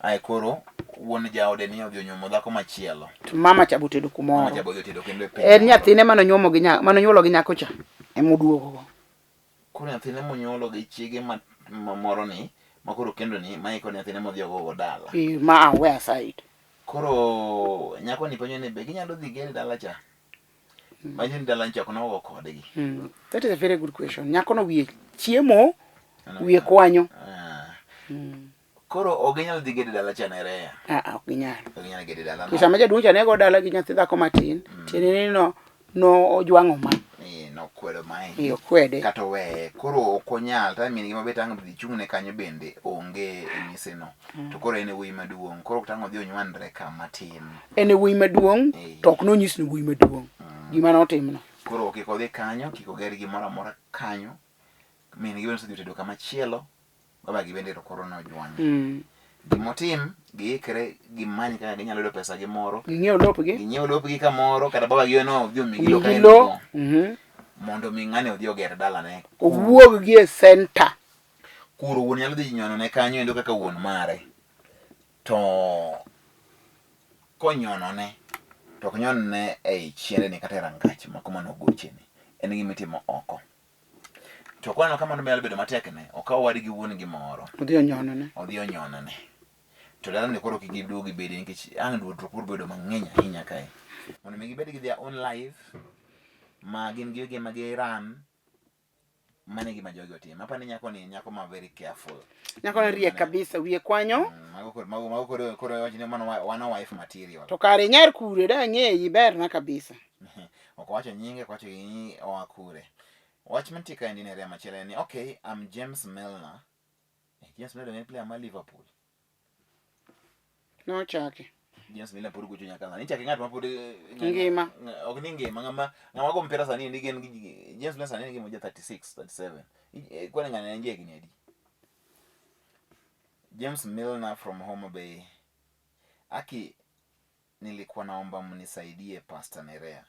Ae koro wuon jaode ni odhi onyuomo dhako machielo. To mama cha botedo kumoro. Mama cha bodhi otedo kendo e piny. En nyathine mane onyuomo gi nya mane onyuolo gi nyako cha ema oduogo go. Koro nyathine monyuolo gi chiege ma moro ni ma koro kendo ni ma iko nyathine modhi ogogo dala. Eh, ma awe aside. Koro nyako ni penjo ni be ginyalo dhi gedo dala cha? Manyiso ni dala cha ok nogo kodgi. That is a very good question. Nyako no wiye chiemo, wiye kwanyo. Ah. Koro ok ginyal dhi gedo dala cha Nerea. Ah, ah, ok ginyal. Ok ginyal gedo dala no. Sama jaduong' cha ne go dala gi nyathi dhako matin, tiende ni no no ojwang'o ma. Eh, nokwedo mae. Eh, okwede. Kata oweye. Koro ok onyal. Ta min gi mabet ang' dhi chung'ne kanyo bende onge e mise no. To koro en e wuoyi maduong'. Koro tang' odhi onywandre kama tin. En e wuoyi maduong' Eh. to ok nonyis ni wuoyi maduong'. Gima notimno. Koro kik odhi kanyo, kik oger gimoro amora kanyo. Min gi bende osedhi otedo kama chielo. Baba gi bende to koro nojwang'e. Gimotim, giikre gimany kaka ginyalo yudo pesa gi moro. Ging'iew lopgi. Ging'iew lopgi kamoro kata baba gi no odhi omigi lo Omigi lo. Mhm. Mondo mi ng'ani odhi oger dalane. Owuog gi e center. Kuro wuon nyalo dhi nyonone kanyo endo kaka wuon mare. To konyonone to ok nyonne ei chiendeni kata e rangach ma kuma nogocheni. En gima itimo oko. To koneno ka mano nyalo bedo matek ne, okaw owadgi wuon gi moro. Odhi onyonone. Odhi onyonone. To dalani koro kik giduog gibedi nikech ang' duodruok biro bedo mang'eny ahinya kae. Mondo mi gibed gi their own life ma gin giwegi ema gi run, mano e gima jogi otimo. Apani nyako ni en nyako ma very careful. Nyako ni riek kabisa, wiye kwanyo. Mago koro mago mago koro koro iwacho ni mano mano wife material. To kare nyar kure da ng'eyi berna kabisa. Ok owacho nyinge, ok owacho ni oa kure. Wach mantie kaendi ne machielo en ni okay, I'm James Milner. James Milner en player mar Liverpool. Nochake. James Milner pod gocho nyaka sani. Ichake ng'at ma pod ngima. Ok ni ngima, ng'ama ng'ama go mpira sani ni gin James Milner sani nigi moja 36, 37. Kwani ng'ani en jahigni adi? James Milner from Homa Bay. Aki nilikuwa naomba mnisaidie Pastor Nerea.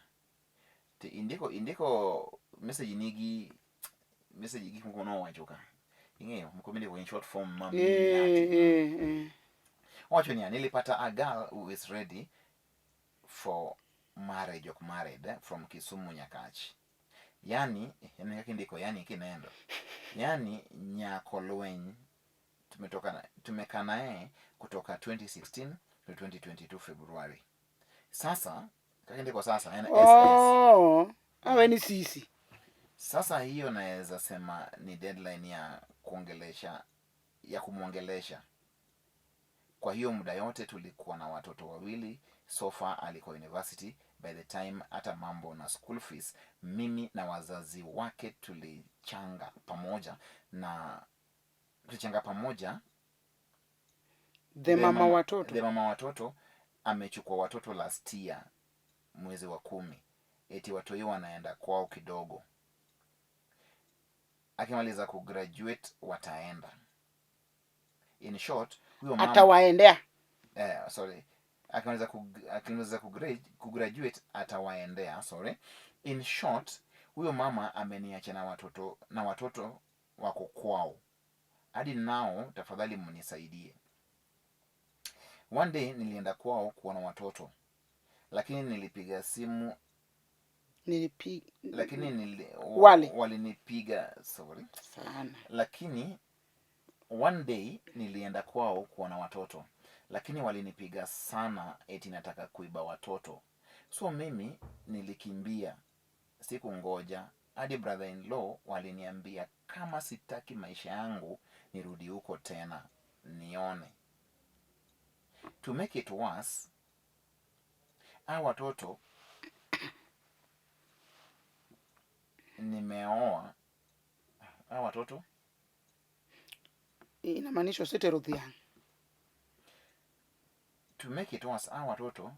To indiko indiko message nigi message gik moko nowacho ka. Ing'eyo moko mindiko in short form ma Owacho niya, nilipata a girl who is ready for marriage ok married from Kisumu Nyakach. Yani, en kaka indiko yani kinendo. Yani nyako lweny tumetoka tumekaa naye kutoka 2016 to 2022 February. Sasa kaka indiko sasa en SS. Oh, awe ni sisi. Sasa hiyo naweza sema ni deadline ya kuongelesha ya kumwongelesha. Kwa hiyo muda yote tulikuwa na watoto wawili, so far alikuwa university by the time hata mambo na school fees, mimi na wazazi wake tulichanga pamoja na tulichanga pamoja. The mama watoto. The mama watoto amechukua watoto last year mwezi wa 10. Eti watoi wanaenda kwao kidogo. Akimaliza kugraduate wataenda. In short, huyo mama atawaendea. Sorry. Akimaliza akimaliza kugraduate atawaendea, sorry. In short, huyo mama ameniacha na watoto, na watoto wako kwao. Hadi nao tafadhali mnisaidie. One day nilienda kwao kuona watoto. Lakini nilipiga simu lakini Wale. walinipiga, sorry. Sana. Lakini one day nilienda kwao kuona watoto. Lakini walinipiga sana eti nataka kuiba watoto. So mimi nilikimbia, sikungoja hadi brother-in-law waliniambia kama sitaki maisha yangu nirudi huko tena nione. To make it worse, hawa watoto nimeoa, hawa watoto inamaanisha usetero dhiang'. To make it worse, hawa watoto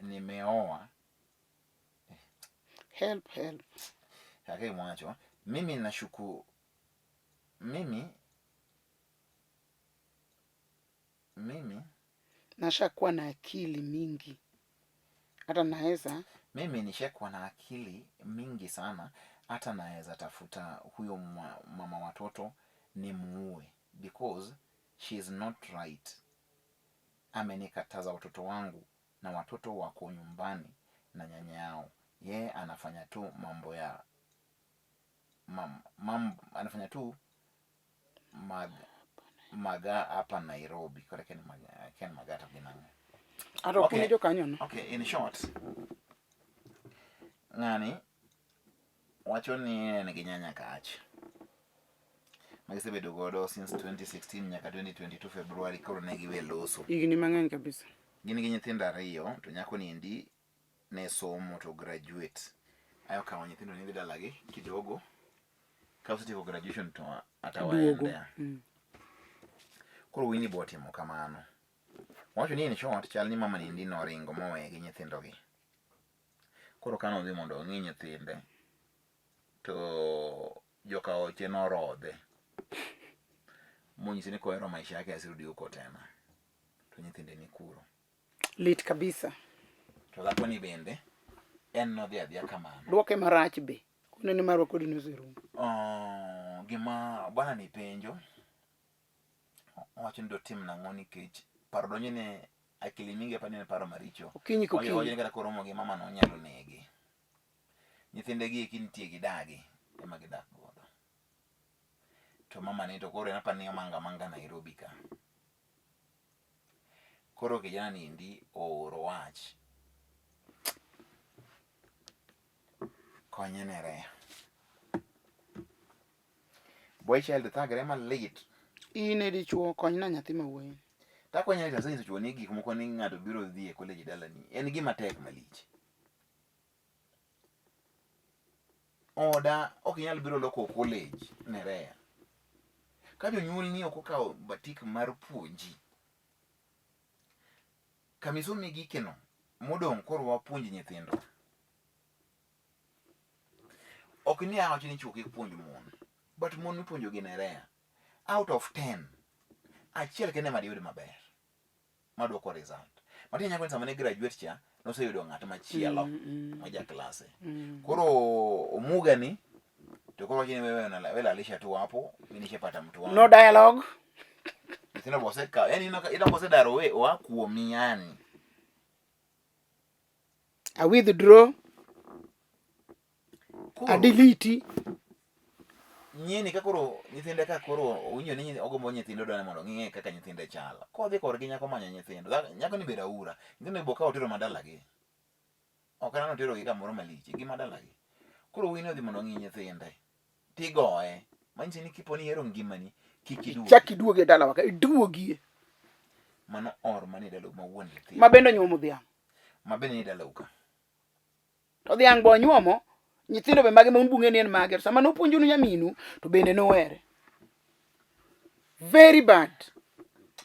nimeoa. Help, help. Kaka mwacho, mimi nashuku, mimi, mimi nashakuwa na akili mingi. Hata naweza. Mimi nishakuwa na akili mingi sana, hata naweza tafuta huyo mama watoto nimuue because she is not right. Amenikataza watoto wangu na watoto wako nyumbani na nyanya yao. Yeye anafanya tu mambo ya mam, mam, anafanya tu maga hapa Nairobi. Kore ken maga, ken maga to ginang'o? Ato Okay. kune jokanyo no. Okay, in short, ng'ani wacho ni en gi nyanya kach magisebedo godo since 2016 nyaka 2022 February, koro ne giwe loso. Higni mang'eny kabisa. Gin gi nyithindo ariyo, to nyako ni endi ne somo to graduate. Ayo kawo nyithindo ni dhi dalagi kidogo. Ka osetieko graduation to atawaendea. Koro Winnie bo otimo kamano. Wacho ni in short, chal ni mama ni endi noringo moweye gi nyithindo gi. Koro kane odhi mondo ong'i nyithinde, to joka oche norodhe. Monyise ni kohero maisha yake asirudi huko tena. To nyithinde ni kuro. Lit kabisa. To dhako ni bende en nodhi adhiya kamano. Duoke marach be. Kone ni marwa kodi noserumo. Oh, gima bwana ni penjo owacho ni dotim nang'o nikech paro donjo ne akili mingi apani ne paro maricho. Okinyi Owacho kokinyi. ni kata koromo gi mama no onyalo nege. Nyithinde gi eki nitie gi dagi ema gidak godo. To mama ni to koro en apani omanga manga Nairobi ka. Koro kijana ni endi ooro wach. Konye Nerea. Boy child thagre malit. In e dichuo konyna nyathi ma wuoyi. Takonye ni asenyiso chuo ni gik moko ni ng'ato biro dhi e college dalani. En gima tek malich. Oda ok inyal biro loko college Nerea. Ka jonyuolni ok okawo batik mar puonji, kamisomi gikeno modong' koro wapuonj nyithindo. Ok ni awacho ni chuo kik puonj mon, but mon mipuonjo gi Nerea, out of 10, achiel kende ema diyud maber maduoko result. Matiende nyako ni sama ne graduate cha noseyudo ng'at machielo ma ja klase. Koro omuga ni to koro wacho ni wewe unala- wewe lalisha tu hapo, mimi nishapata mtu wangu. No dialogue. Nyithindo be osekawo, yani ineno ka ineno ka osedaro we oa kuomi yani. I withdraw. Koro A delete. nyieni ka koro nyithinde ka koro owinjo ni ogombo nyithindo odwa ni mondo ong'e kaka nyithinde chalo. Kodhi korgi nyako manyo nyithindo, nyako ni bedo aura. Nyithindo bo ka otero madalagi. Ok aneno oterogi kamoro malich, gi madalagi. Koro wuoyi ni odhi mondo ong'i nyithinde. Tigoye. Manyiso ni kipo ni ihero ngimani, kik iduogi. Chak iduogi e dalawa ka, iduogie. Mano or manie dalau ma wuon nyithindo. Ma bende onyuomo dhiang'. Ma bende nie dalau ka. To dhiang' be onyuomo, nyithindo be mage ma un bung'e ni en mage. To sama nopuonjunu nyaminu, to bende nowere. Very bad.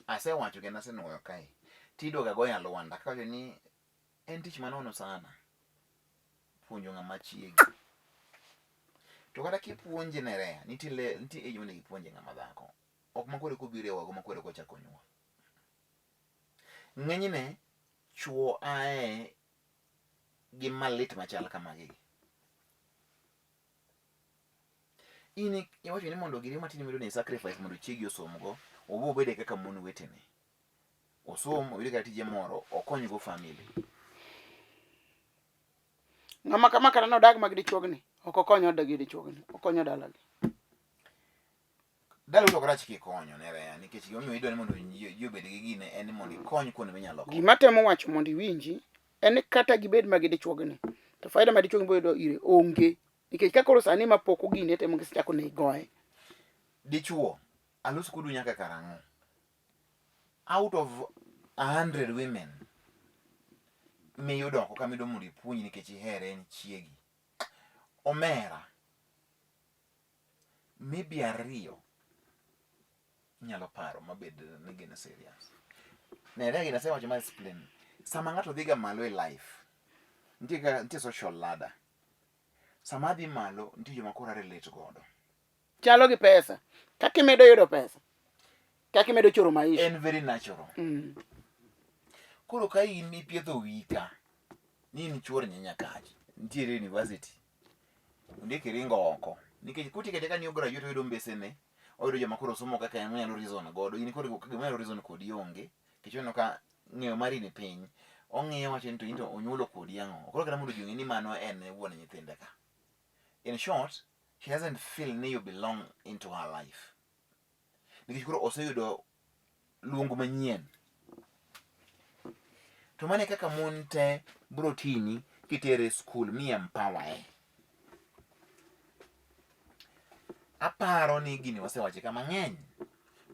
Asewacho kendo asenuoyo kae. Tiduogo agoyo alwanda kawacho ni en tich manono sana puonjo ng'ama chiegi. To kata kipuonje Nerea, nitie le, nitie age monego ipuonje ng'ama dhako. Ok ma koro kobiro e wago ma koro kochako nyuol. Ng'enyne chuo ae gi malit machal kamagi. In iwacho ni mondo giri matin miluongo ni sacrifice mondo chiegi osomgo, obo obede kaka mon wetene. Osom, oyud kata tije moro, okonygo family. Ng'ama kama kata nodag mag dichuogni, ok okony oda gi dichuogni, okonyo dalagi. Dalau to ok rach kikonyo Nerea, nikech gimomiyo idwa ni mondo ji obed gi gine en ni mondo ikony kuonde minyalo konyo. Gima temo wacho mondo iwinji en ni kata gibed mag dichuogni, to faida ma dichuogni boyudo ire onge. Nikech ka koro sani ma pok ogine temo gisechako ne igoye. Dichuo, alos kodu nyaka karang'o? Out of 100 women miyudo oko kama idwa mondo ipuonj nikech ihere en chiegi. Omera, maybe ariyo inyalo paro mabed ni gin serious. Nere gini asewacho ma explain. Sama ng'ato dhiga malo e life, nitie kaka nitie social ladder. Sama adhi malo, nitie joma koro a relate godo. Chalo gi pesa. Kaka imedo yudo pesa, kaka imedo choro maisha. En very natural. Koro ka in ipiedho wiyi ka, ni in chuor Nyanyakach, nitiere university, ondiek iringo oko. Nikech koti kata ka ni ograduate oyudo mbesene, oyudo joma koro somo kaka en onyalo reason godo, in koro gima onyalo reason kodi onge, nikech oneno ka ng'eyo mari ni piny. Ong'iyo wacho ni to in to onyuolo kodi ang'o. Koro kata mondo ji ong'e ni mano en wuon nyithinde ka. In short, she doesn't feel ni you belong into her life. Nikech koro oseyudo luong manyien. To mano e kaka mon te bro tini kitere e skul mi empower e. Aparo ni gini wasewache ka mang'eny.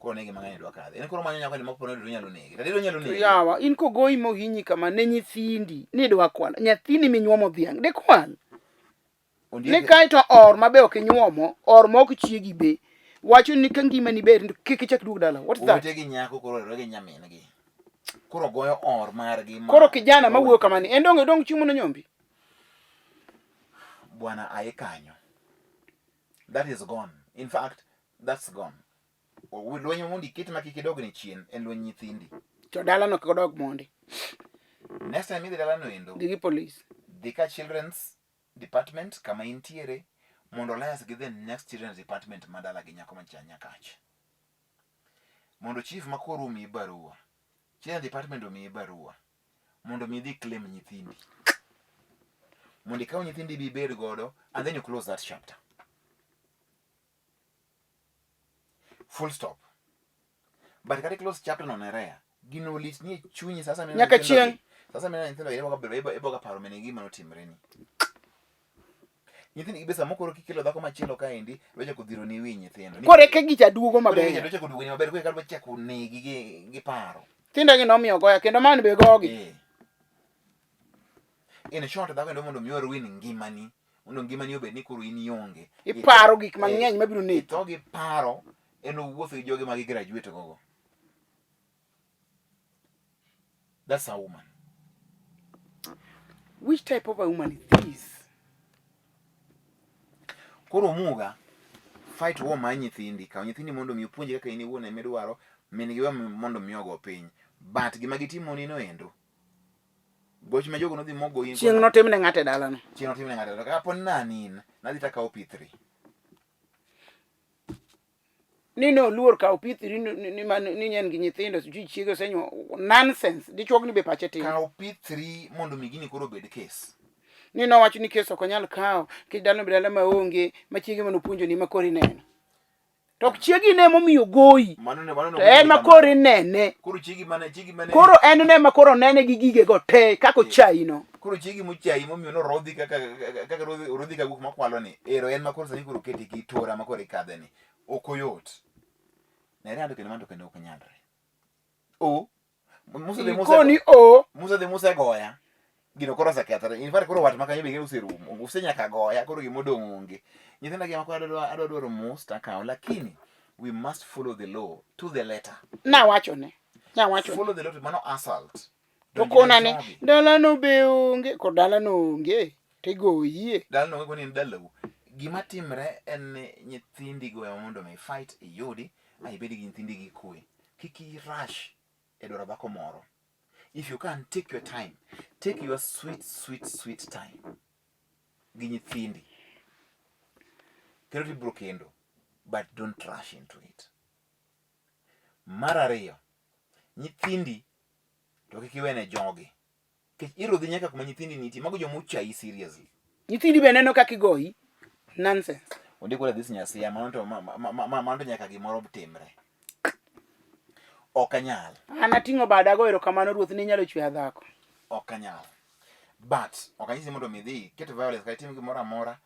Koro ne gima ng'eny dwa kadhe. En koro manyo nyako ni moko poni onyalo nege. Tadier onyalo To nege. yawa, in kogoyi mohinyi kama ne nyithindi, nidwa kwalo. Nyathini minyuomo dhiang', dikwal? Ni kae to or ma be ok inyuomo, or ma ok chiegi be. Wacho ni ka ngimani ber to kik ichak duog dala. What's that? Owete gi nyako koro orere gi nyamin-gi. Koro goyo or margi ma. Koro kijana ma wuoyo kamani, en donge dong chiemo nonyombi? Bwana aye kanyo. That is gone. In fact, that's gone. Lweny ma mondo iket ma kik idog ni chien en lweny nyithindi. To dalano kik odog mondi. Next time idhi dalano endo, Dhi gi police. dhi ka children's department kama intiere mondo liaise gi the next children's department ma dala gi nyako macha Nyakach. Mondo chief ma koru omiyi barua, children's department omiyi barua mondo mi idhi claim nyithindi. Mondo ikaw nyithindi bi ibed godo and then you close that chapter. Full stop. But kata close chapter no nerea, gino lit ni e chunyi sasa mineno Nyaka nyithindo gi- chieng'. Sasa mineno nyithindo gi iboga bedo iboga paro mene gima notimre ni. Nyithindo gi be sama koro kikelo dhako machielo kaendi, dwa chako dhiro ni wi nyithindo. Koro eka gicha duogo Koro eka maber. dwa chako duogo ni maber, koro eka dwa chako negi gi paro. Nyithindo gi nomiyo goya kendo man be gogi. Eh. In short, dhako endo mondo mi oruin ngimani, mondo ngimani obed ni koro in ionge. Iparo gik mang'eny mabiro negi. Itho gi paro en owuotho gi joge ma gi graduate gogo. That's a woman. Which type of a woman is this? Koro Muga, fight war mar nyithindi, kaw nyithindi mondo mi opuonji kaka in iwuon ema idwaro, min gi we mondo mi ogo piny. But gima gitimoni no endo, goch ma jogo nodhi mogoyi Chieng' notim ne ng'ato e dalano. Chieng' notim ne ng'ato. Kapo ni an in, nadhi takawo P3. Ni noluor kawo P3 ni en gi nyithindo, sijui chiege osenyuolo. Nonsense. Dichuog ni be pache tin. Kaw P3 mondo mi gini koro obed case. Ni nowacho ni kes ok onyal kawo nikech dalano be dala maonge ma chiege manopuonjo ni ma koro ineno. To ok chiegi ne momiyo goyi. Mano ne mano To en ma koro inene. Koro chiegi mane chiegi mane Koro en ne ma koro onene gi gige go te kaka ochayi no. Koro chiegi mochayi momiyo norodhi kaka kaka rodhi rodhi ka guok makwalo ni. Ero en ma koro sani koro oketi gi tora ma koro ikadhe ni. Ok oyot. Nere ando kendo mano to kendo ok nyalre. O Musa dhi Musa Ikoni o Musa dhi Musa goya. Gino koro osekethore. In fact koro wat ma kanyo be oserumo. Use nyaka goya koro gima odong' onge. Nyithinda gi mako adwa adwa dwaro mos takawo lakini we must follow the law to the letter. Nawachone. Nawachone. Follow the law to mano assault. To kona ni dalano be onge, ko dalano onge tigoyie. Dalano onge koni en dalau. Gima timre en ni nyithindi go ema mondo mi fight iyudi a ibed gi nyithindi gi kwe. Kik i rush e dwaro dhako moro. If you can take your time, take your sweet sweet sweet time gi nyithindi. Kendo tibiro kendo, but don't rush into it. Mar ariyo, nyithindi to kik iwene jogi. Nikech irodhi nyaka kuma nyithindi nitie, mago joma ochayi seriously. Nyithindi be neno kaka igoyi. Nonsense. Ondik wala this nyasia, mano to mano to nyaka gimoro timre. Ok anyal. An ating'o bada ago erokamano ruoth ni inyalo chweya dhako. Ok anyal. But ok anyisi mondo mi idhi iket violence kata itim gimoro amora,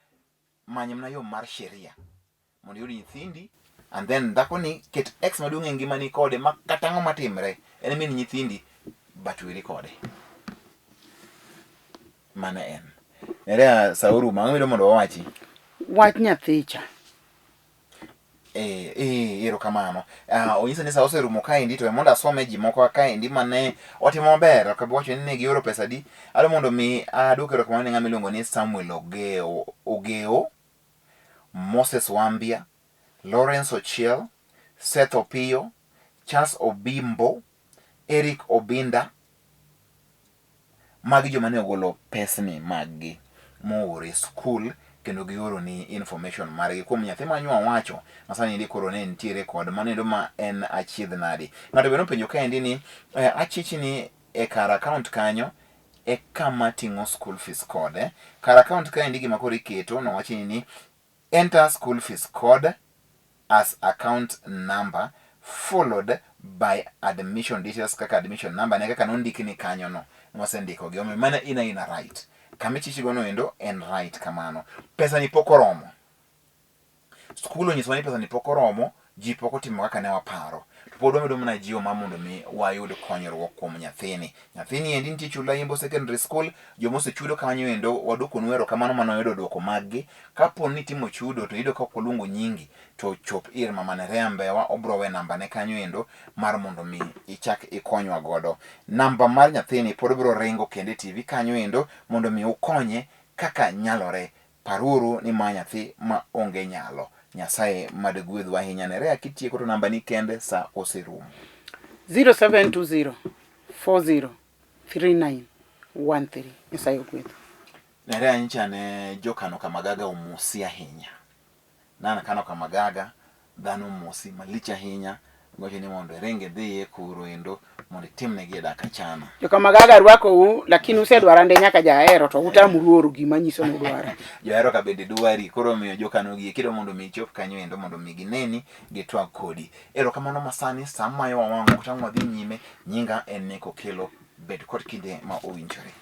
many mana yo mar sheria mondo iyud nyithindi and then dhako ni ket ex maduong' e ngimani kode ma kata ang'o matimre en min nyithindi but weri kode. Mano en. Nerea Sauru, mang'o midwa mondo wawachi? Wach nyathicha. Eh, eh, erokamano. Ah, onyisa ni sa oserumo kaendi to we mondo asome ji moko kaendi mane otimo maber. Ok abi wacho ni ne gioro pesa adi. Adwa mondo mi aduok erokamano ne ng'ama iluongo ni Samuel Ogeo, Ogeo, Moses Wambia, Lawrence Ochiel, Seth Opiyo, Charles Obimbo, Eric Obinda, Magi joma ne ogolo pesni maggi mooro e skul kendo gioro ni information margi kuom nyathi ma nyo wacho ma sani endi koro ne nitiere kod mano endo ma en achiedh nadi. Ng'ato be nopenjo kaendi ni eh, achich ni e kar account kanyo e kama ting'o school fees kode. Kar account kaendi gima koro iketo nowachi ni Enter school fees code as account number followed by admission details kaka admission number ne kaka nondikni kanyo no mwasendiko gi omiyo mano in aina right kama ichichigo no endo en right kamano pesa ni pok oromo skul onyisowa ni pesa ni pok oromo ji pok otimo kaka ne waparo to pod wamedo mana jiwo ma mondo mi wayud konyruok kuom nyathini. Nyathini endi nitie Chula Imbo Secondary School, joma osechudo kanyo endo waduokonu erokamano mane wayudo duoko maggi. Kapo ni itimo chudo to iyudo ka ok waluongo nyingi to chop ir mama Nerea Mbewa, obro we namba ne kanyo endo mar mondo mi ichak ikonywa godo. Namba mar nyathini pod bro ringo kendo e TV kanyo endo mondo mi ukonye kaka nyalore. Paruru ni ma nyathi ma onge nyalo. Nyasaye mad gwedhwa ahinya. Nerea kitieko to namba ni kende sa oserumo. 0720 40 39 13. Nyasaye ogwedhu. Nerea nyicha ne jokano Kamagaga omosi ahinya. Nana kano Kamagaga dhano omosi malich ahinya. Gocho ni mondo iring idhiye kuro endo mondo itimnegi e dak achana. Jokamagaga rwakou lakini usedwara nde nyaka jahero to utamuru oro gima nyiso ni udwara. Johero ka bende dwari koro omiyo jokano gi kido mondo mi ichop kanyo endo mondo mi gineni gitwag kodi. Erokamano masani saa mayowa wang' ok tang' wadhi nyime. Nyinga en Nick Okello. Bed kod kinde ma owinjore.